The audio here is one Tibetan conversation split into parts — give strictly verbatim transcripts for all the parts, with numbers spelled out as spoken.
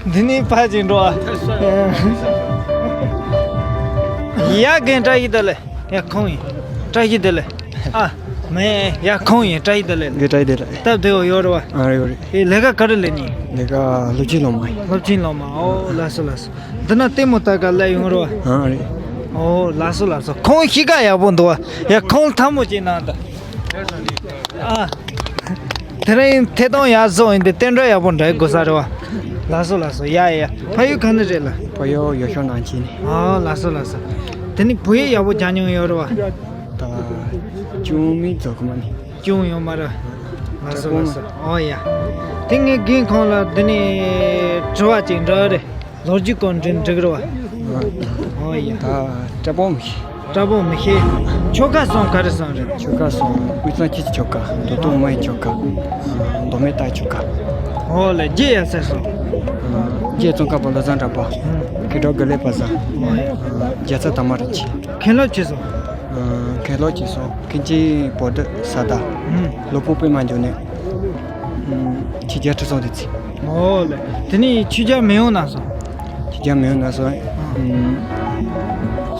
འདི་ནི་ཕ་ཅིག་འགྲོ་ཨ། ཡ་རྒན་བཀྲ་ཤིས་བདེ་ལེགས། ཡ་ཁོང་ཡིན། བཀྲ་ཤིས་བདེ་ལེགས། ཨ། མེ། ཡ་ཁོང་ཡིན། བཀྲ་ཤིས་བདེ་ལེགས། རྒན་བཀྲ་ཤིས་བདེ་ལེགས། སྟབས་བདེ་བོ་ཡོད་རེད་བ། ཨ་རེད་རེད། ཨེ་ལས་ཀ་ག་རེ་ལས་ནི། ལས་ཀ་སློབ་ཆེན་སློབ་མ་ཡིན། སློབ་ཆེན་སློབ་མ། ཨོ་ལགས་སོ་ལགས་སོ། འདི་ན་ལྟད་མོ་ལྟ་ག་སླེབས་ཡོང་རེད་བ། ཨ་རེད། ཨོ་ལགས་སོ་ལགས་སོ། ཁོང་གཤིས་ཀ་ཡག་པོ་འདུག་བ། ཡ་ཁོང་ལྟད་མོ་ཅིག་གནང་དང་། ཨ། དེ་རིང་ཐད་གཏོང་ཡག་བཟོ་ཡིན་དེ་རྟེན་འབྲེལ་ཡག་པོ་འདྲ་དགོས་ས་རེད་བ། ལགས་སོ་ལགས་སོ། ཡ་ཡ། ཕ་ཡུལ་ག་ནས་རེད་ལ། ཕ་ཡུལ་ཡུལ་ཤུལ་ནང་ཆེན་ནས། ཨ་ལགས་སོ་ལགས་སོ། དེ་ནི་བོད་ཡིག་ཡག་པོ་སྦྱང་མྱོང་ཡོད་རེད་བ། ད་ཅུང་མིན་རྫོགས་གི་མ་ནི། ཅུང་ཡོད་མ་རེད། ལགས་སོ་ལགས་སོ། ཨོ་ཡ། དེ་ངས་རྒན་ཁོང་ལ་འདི་ནས་དྲི་བ་ཅིག་འདྲི་རེད། ལོ་རྒྱུས་སྐོར་འདྲི་འདྲི་གི་རེད་བ། ཨོ་ཡ། ད་སྐྲ་སྦོམ་མི་ཤེས། སྐྲ་སྦོམ་མི་ཤེས། ཆོལ་ཁ་གསུམ་ག་རེ་གསུམ་རེད། ཆོལ་ཁ་གསུམ་དབུས་གཙང་སྐྱིད་ཆོལ་ཁ། མདོ་སྟོད་མོན་ཆོལ་ཁ། མདོ་སྨད་སྟག་ཆོལ་ཁ། ཨོ་ལེ། རྒྱུད་ཡ་སེ་གསུམ། རྒྱལ་ཙོང་ཁ་པ་བློ་བཟང་གྲགས་པ། མཁས་གྲུབ་དགེ་ལེགས་པ་བཟང་། རྒྱལ་ཚབ་དར་མ་རིན་ཆེན། མཁན་སློབ་ཆེ་སོང་། མཁན་སློབ་ཆེ་སོང་། མཁན་ཆེན་བོ་དྷི་ས་ཏྭ། ལོ་ཕུག་པད་མ་འབྱུང་གནས། ཆོས་རྒྱལ་ཁྲི་སྲོང་ལྡེ་བཙན། ཨོ་ལེ། དེ་ནས་ཆོས་རྒྱལ་མེས་དབོན་རྣམ་གསུམ། ཆོས་རྒྱལ་མེས་དབོན་རྣམ་གསུམ།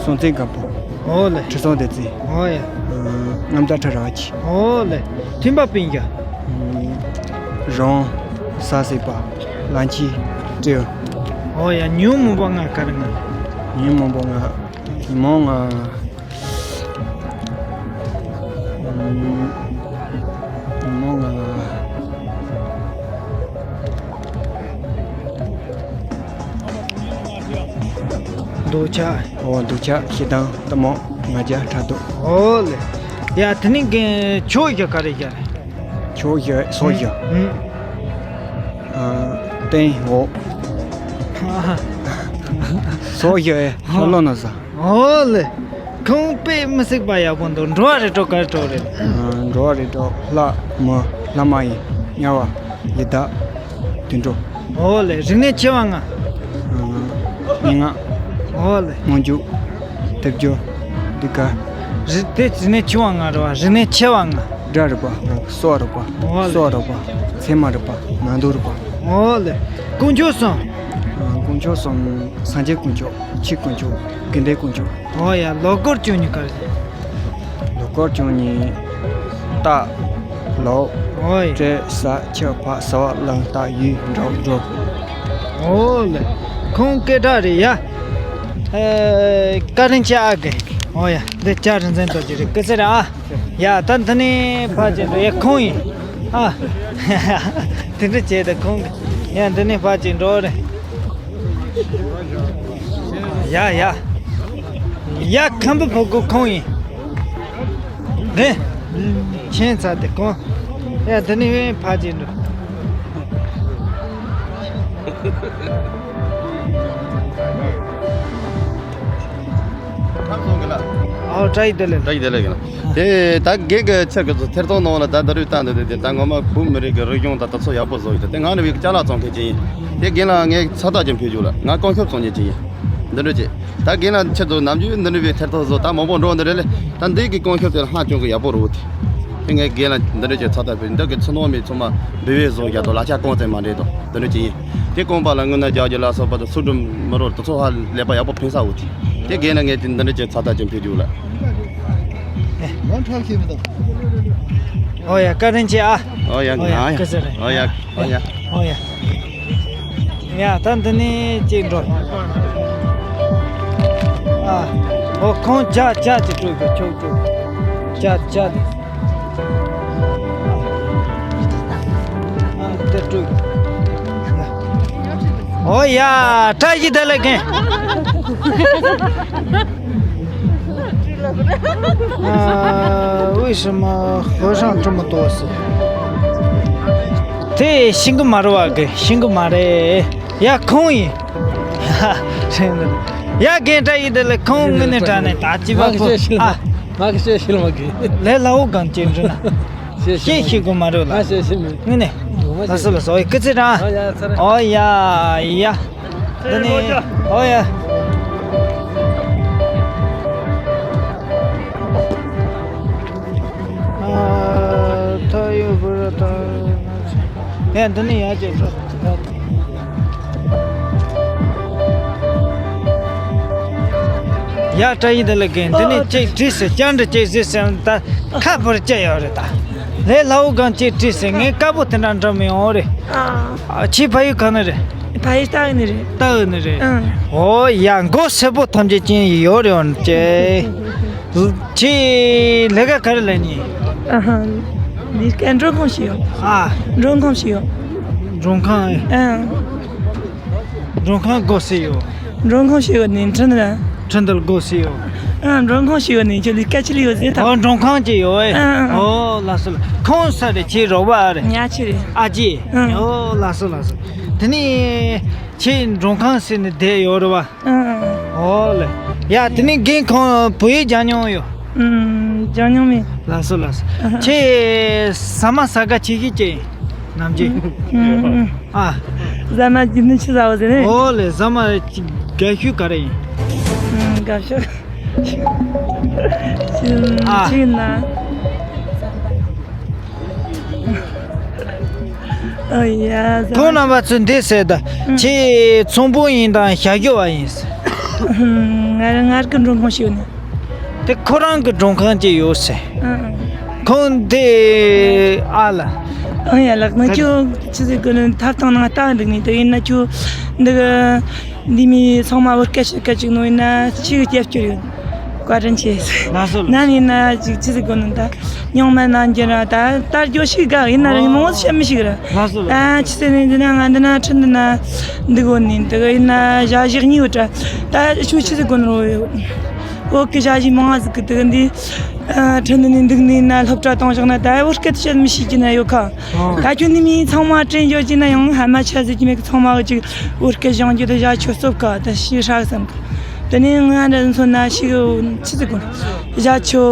སྲོང་བཙན་སྒམ་པོ། ཨོ་ལེ། ཁྲི་སྲོང་ལྡེ་བཙན། ཨོ་ཡ། རྔམ་དར་ཁྲི་རལ་པ་ཆེ། ཨོ་ལེ། མཐུན་པ་སྤུན་བརྒྱུད། རོང་། ས་སྲིད་པ། ལན་ཆི། སྤྲེའུ། ཨོ་ཡ། ཉོན་མོངས་པ་ལྔ་ག་རེ་ལྔ། ཉོན་མོངས་པ་ལྔ། ཉོན་མོངས་ལྔ། ཉོན་མོངས་ལྔ། འདོད་ཆགས། ཨོ་འདོད་ཆགས། ཞེ་སྡང་། གཏི་མུག་ང་རྒྱལ། ཕྲག་དོག་ཨོ་ལེ། ཡ་དེ་ནི་རྒན་ཕྱོགས་བཞི་ག་རེ་བཞི་རེད། ཕྱོགས་བཞི། སོར་བཞི། ཨུམ། ཨ། སྟེང་འོག་སོར་བཞི་ཡ་ཤོ་ལོ་ན་ས། ཨོ་ལེ། ཁོང་དཔེ་མི་སྲིད་པ་ཡག་པོ་འདུག་འགྲོ་བ་རིགས་དྲུག་ག་རེ་དྲུག་རེད། ཨ། འགྲོ་བ་རིགས་དྲུག་ལྷ་མི་ལྷ་མ་ཡིན་དམྱལ་བ་ཡི་དྭགས་དུད་འགྲོ། ཨོ་ལེ། རིག་གནས་ཆེ་བ་ལྔ། ཨ། སྙན་ངག་ཨོ་ལེ། སྔོན་འཇུག་དེབ་སྒྱུར། འདི་ག་རིག་དེ་རིག་གནས་ཆེ་བ་ལྔ་རེད་བ། རིག་གནས་ཆེ་བ་ལྔ། སྒྲ་རིག་པ། གསོ་བ་རིག་པ། ཨོ་ལེ། གསོ་བ་རིག་པ། ཚད་མ་རིག་པ། ནང་དོན་རིག་པ། ཨོ་ལེ། དཀོན་མཆོག་གསུམ། ཨ། དཀོན་མཆོག་གསུམ། སངས་རྒྱས་དཀོན་མཆོག་ཕྱིའི་དཀོན་མཆོག་དགེ་འདུན་དཀོན་མཆོག་ཨོ་ཡ། ལོ་སྐོར་བཅུ་གཉིས་ག་རེ། ལོ་སྐོར་བཅུ་གཉིས། སྟག་ལོ། ཨོ་ཡ། སྤྲེལ། གཟའ། ཕྱི། བ། ཟླ་བ། གླང་། སྟག་ཡོས། དྲག་སྒྲོལ། ཨོ་ལེ། ཁོང་སྐད་གྲགས་རེད་ཡ། ཨེ། བཀའ་དྲིན་ཆེ་ཨ་དགེ། ཨོ་ཡ། འདི་ལྕགས་རིན་ཆེན་རྡོ་རྗེ་རེད། སྐུ་ཚེ་རིང་ཨ། ཡ་ད་འདི་ནས་ཕར་ཅིག་འགྲོ། ཡ་ཁོང་ཡིན། ཨ། དེ་འདྲ་བྱས་ཏེ་ཁོང་གི། ཡ་འདི་ནས་ཕར་ཅིག་འགྲོ་རེད། ཡ་ཡ། ཡ་ཁམས་པའི་ཕོ་རྒོད་ཁོང་ཡིན། ནས། ཁྱེད་ཚ་དེ་ཁོང་། ཡ་འདི་ནས་ཕར་ཅིག་འགྲོ། ཨོ་བཀྲ་ཤིས་བདེ་ལེགས། བཀྲ་ཤིས་བདེ་ལེགས་ཡིན། དེ་ད་རྒན་གྱི་ཁྱེད་ཀྱི་ཚོ་ཐེར་ཐོག་ནང་ལ་ད་འདི་རུ་བཏང་འདི་དེ་ད་ངོ་མ་བོད་མི་རིགས་ཀྱི་རིག་གཞུང་དང་དེ་ཚོ་ཡག་པོ་བཟོ་ཡོད་དེ། དེ་ང་ནི་བའི་ཅ་ལག་བཙོང་མཁན་ཅིག་ཡིན། དེ་རྒན་ལ་ངས་ཚ་ཐག་ཅིག་ཕུལ་རྒྱུ་ལ། ང་རྐང་ཤུབས་བཙོང་མཁན་ཅིག་ཡིན། འདི་འདྲ་ཅིག་ད་རྒན་ལ་ཁྱེད་ཚོ་ནམ་རྒྱུན་འདི་འདྲ་བའི་ཐེར་ཐོག་བཟོ་ད་མང་པོ་འགྲོ་འདི་རེད་ལེ། ད་འདི་གི་རྐང་ཤུབས་དེ་ལ་ལྷམ་གྱོན་གི་ཡག་པོ་རེད་དེ། དེ་ངས་རྒན་ལ་འདི་འདྲ་ཅིག་ཚ་ཐག་ཕུལ། འདི་གི་ཚོ་ནང་མི་ཚང་མ་འབུལ་བའི་བཟོ་རྒྱག་དང་ལག་ཆ་རྐང་བཙན་མ་འདྲེས་དང་འདི་འདྲ་ཅིག་ཡིན། དེ་རྐང་པ་ལ་རྔུལ་ནག་རྒྱག་རྒྱུ་ལ་སོགས་པ་དང་ཚུལ་ཁྲིམས་མི་རོལ་དེ་ཚོ་ཧ་ལས་པ་ཡག་པོ་ཕུལ་ས་འོ་དེ། དེ་རྒན་ལ་ངས་དེ་འདི་འདྲ་ཅིག་ཚ་ཐག་ཅིག་ཕུལ་རྒྱུ་ལ། ཨོ་ཡ་བཀའ་དྲིན་ཆེ་ཨ། ཨོ་ཡ། ཨོ་ཡ། ང་ཡ། སྐུ་གཟུགས་རེད། ཨོ་ཡ། ཨོ་ཡ། ཨོ་ཡ། ཡ་ད་འདི་ནས་ཅིག་འགྲོ། ཨ། ཨོ་ཁོང་ཇ་ཇ་ཅིག་སྤྲོད་དགོས། ཁྱོད་སྤྲོད། ཇ་ཇ་དེ། ཨ་དེ་སྤྲོད་དགོས། ཨོ་ཡ། བཀྲ་ཤིས་བདེ་ལེགས་རྒན། 啊，为什么和尚这么多岁？ དེ་ཤེས་གི་མ་རེད་བ། གི་ཤེས་གི་མ་རེད། ཡ་ཁོང་ཡིན། ཡ་རྒན་བཀྲ་ཤིས་བདེ་ལེགས། ཁོང་དངོས་གནས་དྲང་གནས་ད་ཅི་བ་ཁོ། ཨ། ང་གི་ཤེས་ཤེས་མ་གི། ལས་སླ་བོ་གང་ཅི་འདྲི་ན། ཤེས་ཤེས་ཤེས་གི་མ་རེད་ལ། ང་ཤེས་ཤེས་མིན། དངོས་གནས། ལགས་སོ་ལགས་སོ། ཨོ་ཡ་སྐུ་ཚེ་རིང་། ཨོ་ཡ་ཚེ་རིང་། ཨོ་ཡ་ཡ། འདི་ནས། ཨོ་ཡ། ཨ། ད་ཡོད་པར་ད། ཡ་འདི་ནས་ཡར་ཅིག་འགྲོ། ཡ། བཀྲ་ཤིས་བདེ་ལེགས་རྒན། འདི་ནས་ཨོ། ཅིག་དྲིས་ཟེར། བཅར་འདྲི་ཅིག་ཟེར་ཟེར་ད་ཁ་བོར་བཅར་ཡོད་རེད། ད་ལས་སླ་བོ་གང་ཅིག་དྲིས་ཟེར། ངས་དཀར་པོ་དེ་འདྲ་འདྲ་མི་ཡོང་རེད། ཨ། ཨ། ཁྱེད་ཕ་ཡུལ་གང་ནས་རེད། ཕ་ཡུལ་རྟའུ་ནས་རེད། རྟའུ་ནས་རེད། ཨང་། ཨོ་ཡ། མགོ་སེར་པོ་ཐམས་ཅད་ཅན་ཡོད་རེད། འོན་ཏེ་ཁྱེད་ལས་ཀ་ག་རེ་ལས་ནི། ཨ་ཧ། འདི་སྐད་མགྲོན་ཁང་ཞིག་ཡོད། ཨ། མགྲོན་ཁང་ཞིག་ཡོད། མགྲོན་ཁང་། ཨང་། མགྲོན་ཁང་སྒོ་ཕྱེ་ཡོད། མགྲོན་ཁང་ཕྱེ་ཡོད་ནི་ཁྲིན་ཏུ་ལ། ཁྲིན་ཏུ་ལ་སྒོ་ཕྱེ་ཡོད། ཨ། མགྲོན་ཁང་ཕྱེ་ཡོད་ནི་ཁྱོད་ལས་ཀ་ཆི་ལ་ཡོད་ཟེར་ད། ཨོ། མགྲོན་ཁང་ཅིག་ཡོད་ཨེ། ཨ། ཨ། ཨོ་ལགས་སོ་ལགས། ཁོང་ས་རེད། ཁྱེད་རོགས་པ་རེད། ཉ་ཆི་རེད། ཨ་ཅེ། ཨ། ཨོ་ལགས་སོ་ལགས་སོ། དེ་ནས་ཁྱེད་མགྲོན་ཁང་ཟེར་ནས་བསྡད་ཡོད་རེད་བ། ཨ། ཨོ་ལེ། ཡ། དེ་ནས་རྒན་ཁོང་བོད་ཡིག་སྦྱང་མྱོང་ཡོད། ཨུམ། སྦྱང་མྱོང་མེད། ལགས་སོ་ལགས་སོ། ཨ་ཧ། ཁྱེད་ཟ་མ་ཟ་ག་ཆེ་ཤོས་ཅིག་ནམ་རྒྱུན། ཨུམ། ཨུམ། ཨ། ཟ་མ་རྒྱུན་ནི་ཆི་ཟ་བ་ཟེར་ནས། ཨོ་ལེ། ཟ་མ་དགའ་ཤོས་ག་རེ་ཡིན། ཨུམ། དགའ་ཤོས། ཨ། ཅི་ན། ཨ་ཡ། ཁོང་རྣམ་པ་ཚོས་འདི་ཟེར་ད། ཨུམ། ཁྱེད་ཚོང་དཔོན་ཡིན་དང་བྱ་རྒྱུ་བ་ཡིན་ཟེར། ཨུམ། ང་རང་ང་རང་གི་མགྲོན་ཁང་ཞིག་ཡོད་ནི། དེ་ཁོ་རང་གི་མགྲོན་ཁང་ཅིག་ཡོད་ཟེར། ཨ། ཨ། ཁོང་འདི་ཨ་ལ། ཨང་ཡ་ལགས། ང་ཁྱོད་ཆི་ཟིག་གི་ནི་ཐབ་ཐང་ནང་ལྟ་འདུག་ནི། དེ་ཡིན་ན་ཁྱོད་འདི་གི་འདི་མི་ཚང་མ་བོད་སྐད་ཤེས་སྐད་ཅིག་ནོ་ཡིན་ན་ཆི་གི་སྐྱབས་བཅོལ་ཡོད། བཀའ་དྲིན་ཆེ། ལགས་སོ། ནམ་ཡིན་ན་ཅིག་ཆི་ཟིག་གི་ནི་ད་ཉུང་མ་ནང་རྒྱུ་ར་ད་ལྟ་རྒྱུ་ཞིག་ག་ཡིན་ན་ར་ཨོ། མང་བོ་བཤད་མི་ཤེས་གི་ར། ལགས་སོ་ལགས་སོ། ད་ཆི་ཟེར་ནི་འདི་ན་ང་འདི་ན་ཁྲིན་འདི་ན་འདི་གོ་ནི་འདི་གི་ཡིན་ན་བྱ་བཞག་གཉིས་ཡོད་དྲ། ད་ཆུ་ཆི་ཟིག་གི་ནི་རོ་ཡོད། བོད་ཀྱི་ཞ་ཞི་མང་ང་ཟིག་གི་དུག་འདི། ཨ། ཁྲིན་ཏུ་ནས་འདུག་ནས་ན་སློབ་གྲྭ་བཏང་བཞག་ན་ད་བོད་སྐད་བཤད་མི་ཤེས་ཀྱི་ན་ཡོད་ཁ། ཨོ། ད་ཁྱོད་འདི་མི་ཚང་མ་དྲན་འཇོག་ཀྱི་ན་ཡང་ཧ་མ་ཆ་ཟིག་གི་མེད་གི། ཚང་མ་གི་ཅིག་བོད་སྐད་སྦྱང་རྒྱུ་དེ་ཞ་ཆོ་སོབ་ཁ་ད་ཤི་ཧྲག་བསམ་གི། དེ་ནས་ང་འདྲ་མཚོན་ན་ཤི་གི་ཆི་ཟིག་གོ། ཞ་ཆོ་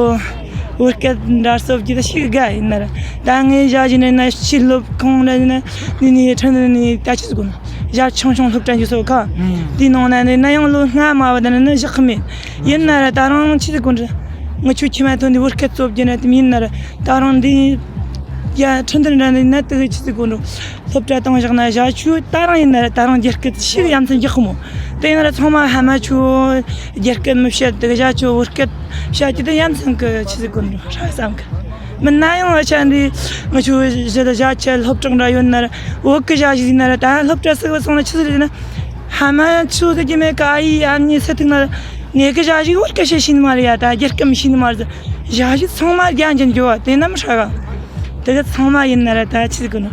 བོད་སྐད་འདྲ་སོབ་ཀྱི་ད་ཤི་གི་དགའ་ཡིན་ན་ར། ད་ངས་ཞ་ཞི་ནས་ན་ཤི་སློབ་ཁང་ན་ནི་ནི་ཁྲིན་ཏུ་ནས་ད་ཆི་ཟིག་གོ་ན། ཞ་ཆུང་ཆུང་སློབ་གྲྭ་འཇུག་སོ་ཁ། ཨང་། དེའི་ནང་ན་ནི་ན་ཡང་ལོ་ལྔ་མ་བ་ད་ན་ནི་བཞག་གི་མེད། ཡིན་ན་ར་ད་རང་ཆི་ཟིག་གོ་འདྲ། ང་ཆོ་ཁྱིམ་མ་ཐོན་དུས་བོད་སྐད་སློབ་རྒྱུ་ན་དེ་མིན་ན་ར་ད་རང་འདི། ཡ་ཁྲིན་ཏུ་འདྲ་ནི་ན་དེ་གི་ཆི་ཟིག་གོ་འདྲ། སློབ་གྲྭ་བཏང་བཞག་ན་ཞ་ཆོ་ད་རང་ཡིན་ན་ར་ད་རང་རྒྱ་སྐད་ཤི་གི་ཡ་མཚན་རྒྱག་གི་མོ། དེ་ཡིན་ན་ར་ཚང་མ་ཧ་མ་ཆོ་རྒྱ་སྐད་མི་བཤད་དེ་གི་ཞ་ཆོ་བོད་སྐད་བཤད་རྒྱུ་དེ་ཡ་མཚན་གི་ཆི་ཟིག་གོ་འདྲ་ཧྲ་བསམ་གི། མིན་ན་ཡང་ཨ་ཅག་འདི་ང་ཆོ་བཞི་དང་བཞག་ཆ་སློབ་གྲོགས་འདྲ་ཡོད་ན་ར་བོད་གི་ཞ་ཞི་ཟིན་ན་ར་ད་སློབ་གྲྭ་ཟིག་བ་སོང་ན་ཆི་ཟིག་རེད་ན། ཧ་མ་ཆུ་ཟེར་གྱི་མེད་ག་ཨ་ཡི་ཨ་ནི་ཟེར་ཐུག་ན་ར་ངེད་གི་ཞ་ཞི་བོད་གི་བཤད་ཤེས་ནི་མ་རེད་ཡ། ད་རྒྱ་སྐད་མི་ཤེས་ནི་མ་རེད། ཞ་ཞི་ཚང་མ་རྒྱ་འཇམ་འགྱོ་བ་དེ་ན་མི་ཧྲ་ག་དེ་གི་ཚང་མ་ཡིན་ན་ར་ད་ཆི་ཟིག་གི་ནོ།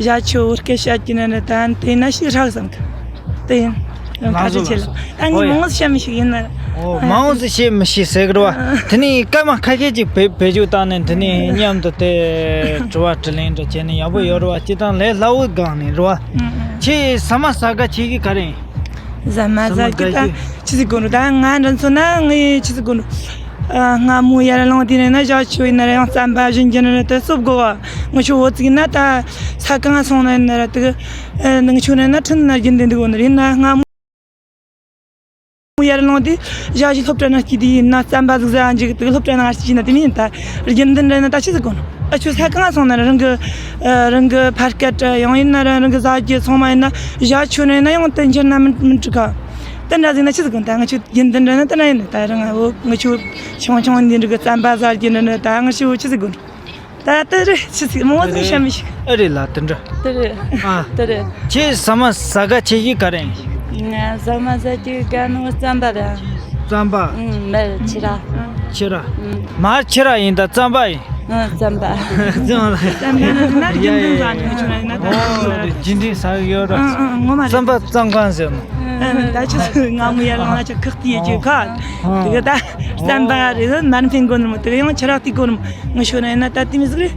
ཞ་ཆོ་བོད་སྐད་བཤད་ཀྱི་ན་ར་ད་དེ་ན་ཞིག་ཧྲག་བསམ་གི། དེ་ཡིན། ལགས་སོ་ལགས་སོ། ད་ངས་ཨོ་ཡ། མང་བཤད་མི་ཞིག་ཡིན་ན། ཨོ། མང་བཤད་མི་ཤེས་ཟེར་གི་རེད་བ། དེ་ནས་སྐར་མ་ཁ་ཤས་ཅིག་བེད་བེད་སྤྱོད་བཏང་ནས་དེ་ནས་མཉམ་དུ་དེ་དྲི་བ་དྲིས་ལན་འདྲ་བྱས་ནས་ཡག་པོ་ཡོད་རེད་བ། སྤྱིར་བཏང་ལས་སླ་བོའི་སྒང་ནས་རེད་བ། ཁྱེད་ཟ་མ་ཟ་ག་ཆེ་གི་ག་རེ་ཡིན། ཟ་མ་ཟ་གི་ད་ཆི་ཟིག་དགོས་རུ་ད་ང་འདྲ་མཚོན་ན་ངས་ཆི་ཟིག་དགོས་རུ། ཨ། སྔ་མོ་ཡར་ལངས་དུས་ནས་ན་ཞག་ཆུ་ཡིན་ན་ར་ཡང་རྩམ་པ་བཞིན་གྱི་ནི་དེ་སོབ་དགོ་བ། ངི་ཆོ་འོ་ཙིག་ན་ད་ས་གང་སོང་ན་ཡིན་ན་ར་དེ་གི་ངི་ཆོ་ནས་ན་ཁྲིན་ན་རྒྱུན་ལྡན་འདུག་འོ་ནི་རེད་ན། སྔ་མོ་ཡར་ལངས་དུས་ཞག་ཞིག་སློབ་གྲྭ་ན་སྐྱིད་དུས་ཡིན་ན་རྩམ་པ་ཟིག་ཟ་འཇིག་དེ་གི་སློབ་གྲྭ་ན་སྐྱིད་ན་དེ་མིན་ད་རྒྱུན་ལྡན་རེད་ན་ད་ཆི་ཟིག་དགོས་ནོ། ཨ་ཆོ་ས་གང་སོང་ན་ར་རང་གི་རང་གི་ཕ་སྐད་ཡང་ཡིན་ན་ར་རང་གི་ཟ་རྒྱུ་ཚང་མ་ཡིན་ན་ཞག་ཆུ་ནས་ན་ཡང་དེ་འགྱུར་ན་མི་མི་འགྲིག་ག་དེ་འདྲ་ཟིག་ན་ཆི་ཟིག་དགོས་ད་ངི་ཆོ། རྒྱུན་ལྡན་འདྲ་ན་དེ་ན་ཡིན་ད་རང་ངོ་ངི་ཆོ་ཆུང་ཆུང་འདི་འདྲ་གི་རྩམ་པ་ཟ་རྒྱུ་འདྲ་ན་ད་ངི་ཆོ་ཆི་ཟིག་དགོས་ད་དེ་རེད་ཆི་ཟིག་མོ་ཟིག་བཤད་མི་ཤེས། ཨེ་རེད་ལ་དེ་འདྲ། དེ་རེད། ཨ། དེ་རེད། ཁྱེད་ཟ་མ་ཟ་ག་ཆེ་ཤོས་ག་རེ་ཡིན། ང་ཟ་མ་ཟ་རྒྱུ་ག་ནོ་རྩམ་པ་ར། རྩམ་པ། ཨུམ། མར་ཕྱུར་ར། ཕྱུར་ར། ཨུམ། མར་ཕྱུར་ར་ཡིན་ད་རྩམ་པ་ཡིན། ཨ། རྩམ་པ། རྩམ་པ་ན་རྒྱུན་ལྡན་ཟ་ནི་ཆུ་ན་ཡིན་ན་ད། ཨོ། རྒྱུན་ལྡན་ཟ་གི་ཡོད་ར། ཨ། ཨ། ངོ་མ་རེད། རྩམ་པ་རྩམ་ཁང་ཟེར་ནོ། ཨ། ད་ཆུ་སྔ་མོ་ཡར་ལངས་ན་ཆུ་ཁག་ཏི་ཡེ་ཅུ་ཁ། དེ་གི་ད་རྩམ་པ་རེད། མར་འཕེན་དགོས་ནི་མོ་དེ་གི་ཡང་ཕྱུར་ར་ཏི་དགོས་ནི་མོ་ངི་ཆོ་ན་ཡིན་ན་ད་ཏི་མི་ཟིག་རེད།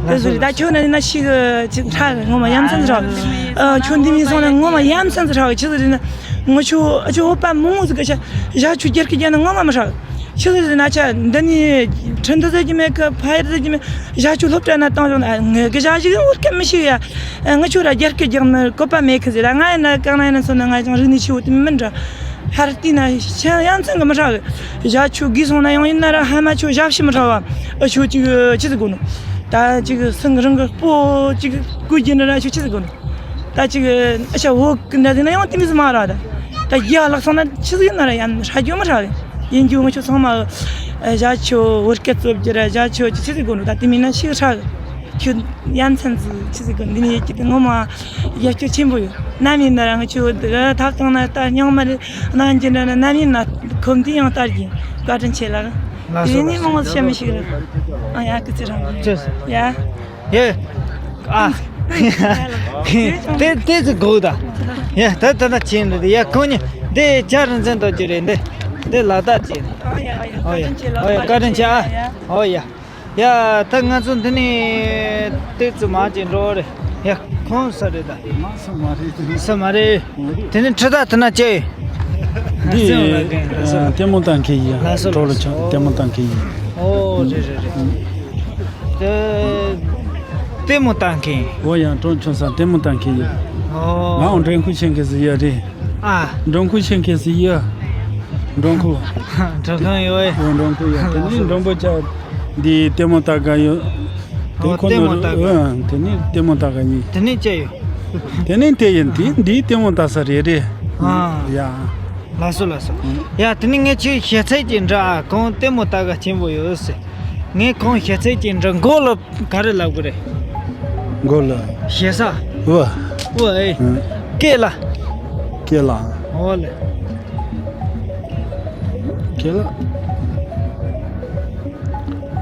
དེ་ཟིག་རེད། ད་ཁྱོད་ན་ཡིན་ན་ཤི་གི་ཅིག་ཧྲ་གི་ངོ་མ་ཡ་མཚན་ཟིག་ཧྲ་གི། ཨ། ཁྱོད་འདི་མི་སོང་ན་ངོ་མ་ཡ་མཚན་ཟིག་ཧྲ་གི་ཆི་ཟིག་རེད་ན། ངི་ཆོ་ཨ་ཆོ་འོ་པ་མོ་ཟིག་གི་ཆ་ཞག་ཆུ་རྒྱལ་གི་རྒྱལ་ན་ངོ་མ་མི་ཧྲ་གི། ཆི་ཟིག་རེད་ན་ཆ་འདི་ནི་ཁྲིན་ཏུ་ཟེར་གྱི་མེད་གི་ཕ་ཡུལ་ཟེར་གྱི་མེད། ཞག་ཆུ་སློབ་གྲྭ་ན་བཏང་བྱུང་ན་ངེད་གི་ཞག་ཞིག་བོད་སྐད་མི་ཤེས་ཡ། ངི་ཆོ་ར་རྒྱ་སྐད་རྒྱག་ནི་བཀོད་པ་མེད་གི་ཟེར་ད། ང་ཡིན་ན་གང་ན་ཡིན་ན་སོང་ན་ང་ཅང་རིག་གནས་ཆེ་བོ་དེ་མི་འདྲ། ཧར་ཏི་ན་ཤ་ཡ་མཚན་གི་མི་ཧྲ་གི། ཞག་ཆུ་གི་སོང་ན་ཡང་ཡིན་ན་ར་ཧ་མ་ཆོ་ཞབས་ཕྱི་མི་ཧྲ་བ། ཨ་ཆོ་ཅིག་ཆི་ཟིག་དགོས་ནོ། ད་ཅིག་སང་རང་གི་སྤོ་ཅིག་བསྐུལ་གྱི་ན་ར་ཆོ་ཆི་ཟིག་དགོས་ནོ། ད་ཅིག་ཨ་ཤ་བོ་གི་འདྲ་ཟིག་ན་ཡང་དེ་མི་ཟིག་མ་ར་ད། ད་རྒྱ་ལག་སོང་ན་ཆི་ཟིག་ཡིན་ན་ར་ཡང་ཧྲ་རྒྱུ་མི་ཧྲ་གི། ཡིན་རྒྱུ་ང་ཚོ་ཚང་མ་ཨ་བཞག་ཆོག་བོད་སྐད་རྩོད་རྒྱུ་ར་བཞག་ཆོག་ཅི་ཆི་ཟིག་དགོས་འདུག་ད་དེ་མིན་ན་ཤི་ཧྲ་ཁྱོད་ཡ་མཚན་ཟིག་ཆི་ཟིག་གི་འདི་ནས་ཡེ་ཀྱི་དེ་ངོ་མ་ཡ་ཁྱོད་ཆེན་པོ་ཡོད་ནམ་ཡིན་ན་ར་ང་ཚོ་ད་ཐག་གང་ན་ལྟ་རྙིང་མ་རེད་གནང་རྒྱུ་འདྲ་ན་ནམ་ཡིན་ན་ཁོམ་དུས་ཡང་ལྟ་རྒྱུ་བཀའ་དྲིན་ཆེ་ལགས། ལགས་སོ། དེ་ནས་མང་བོ་བཤད་མི་ཤེས་ར་ཨ་ཡ་ཀི་ཚེ་རང་ཡ། ཡེ། ཨ། དེ་དེ་ཚོ་གོ་ད། ཡེ་ད་ད་ད་ཆེན་རེད་ཡ་ཁོང་ཉིད་འདི་ཇ་རིན་ཆེན་དོ་ཅི་རེད་འདི། འདི་ལ་དྭགས་ཅི་རེད། ཨོ་ཡ། ཨོ་ཡ་བཀའ་དྲིན་ཆེ་ཨ། ཨོ་ཡ། ཡ་ད་ང་ཚོ་འདི་ནས་དེ་ཚོ་མ་ཅི་འགྲོ་རེད་ཡ་ཁོང་ས་རེད་ད། མ་སུ་མ་རེད་དེ། ས་མ་རེད། དེ་ནི་ཁྲི་ད་དེ་ན་ཅི། འདི་སེམས་ལ་རྒན་ལགས་སོ། ལྟད་མོ་ལྟ་མཁན་ཡིན། ལགས་སོ། གྲོགས་ལ་ཆོག་ལྟད་མོ་ལྟ་མཁན་ཡིན། ཨོ་རེད་རེད་རེད། དེ་ལྟད་མོ་ལྟ་མཁན། འོ་ཡང་གྲོགས་ཆོག་ས་ལྟད་མོ་ལྟ་མཁན་ཡིན། ཨོ། ང་འོ་འདྲེན་ཁུ་ཆེན་གི་ཟི་ཡ་རེད། ཨ། འདྲོང་ཁུ་ཆེན་གི་ཟི་ཡ། འདྲོང་ཁུ། འདྲོང་ཁང་ཡོད། འོ་འདྲོང་ཁུ་ཡ་དེ་ནི་འདྲོང་པོ་ཅག་འདི་ལྟད་མོ་ལྟ་ག་ཡོད། དེ་ཨོ་ཁོ་ལྟད་མོ་ནོར་ལྟ་ག་ཨ་དེ་ནི་ལྟད་མོ་ལྟ་ག་ཡིན། དེ་ནི་ཅི་ཡོད། དེ་ནི་དེ་ཡིན་དེ་འདིའི་ལྟད་མོ་ལྟ་ས་རེད་རེད། ཨ། ཡ། ལགས་སོ་ལགས་སོ། ཡ་དེ་ནི་ངས་ཁྱོད་ཞེ་ཚད་ཀྱི་འདྲ་ཨ་ཁོང་ལྟད་མོ་ལྟ་ག་ཆེན་པོ་ཡོད་ཟེར། ངས་ཁོང་ཞེ་ཚད་ཀྱི་འདྲ་མགོ་ལ་ག་རེ་ལབ་དགོས་རེད། མགོ་ལ། ཞེ་ས། ཨོ། ཨོ་ཨེ། སྐེ་ལ། སྐེ་ལ། ཨོ་ལེ། སྐེ་ལ།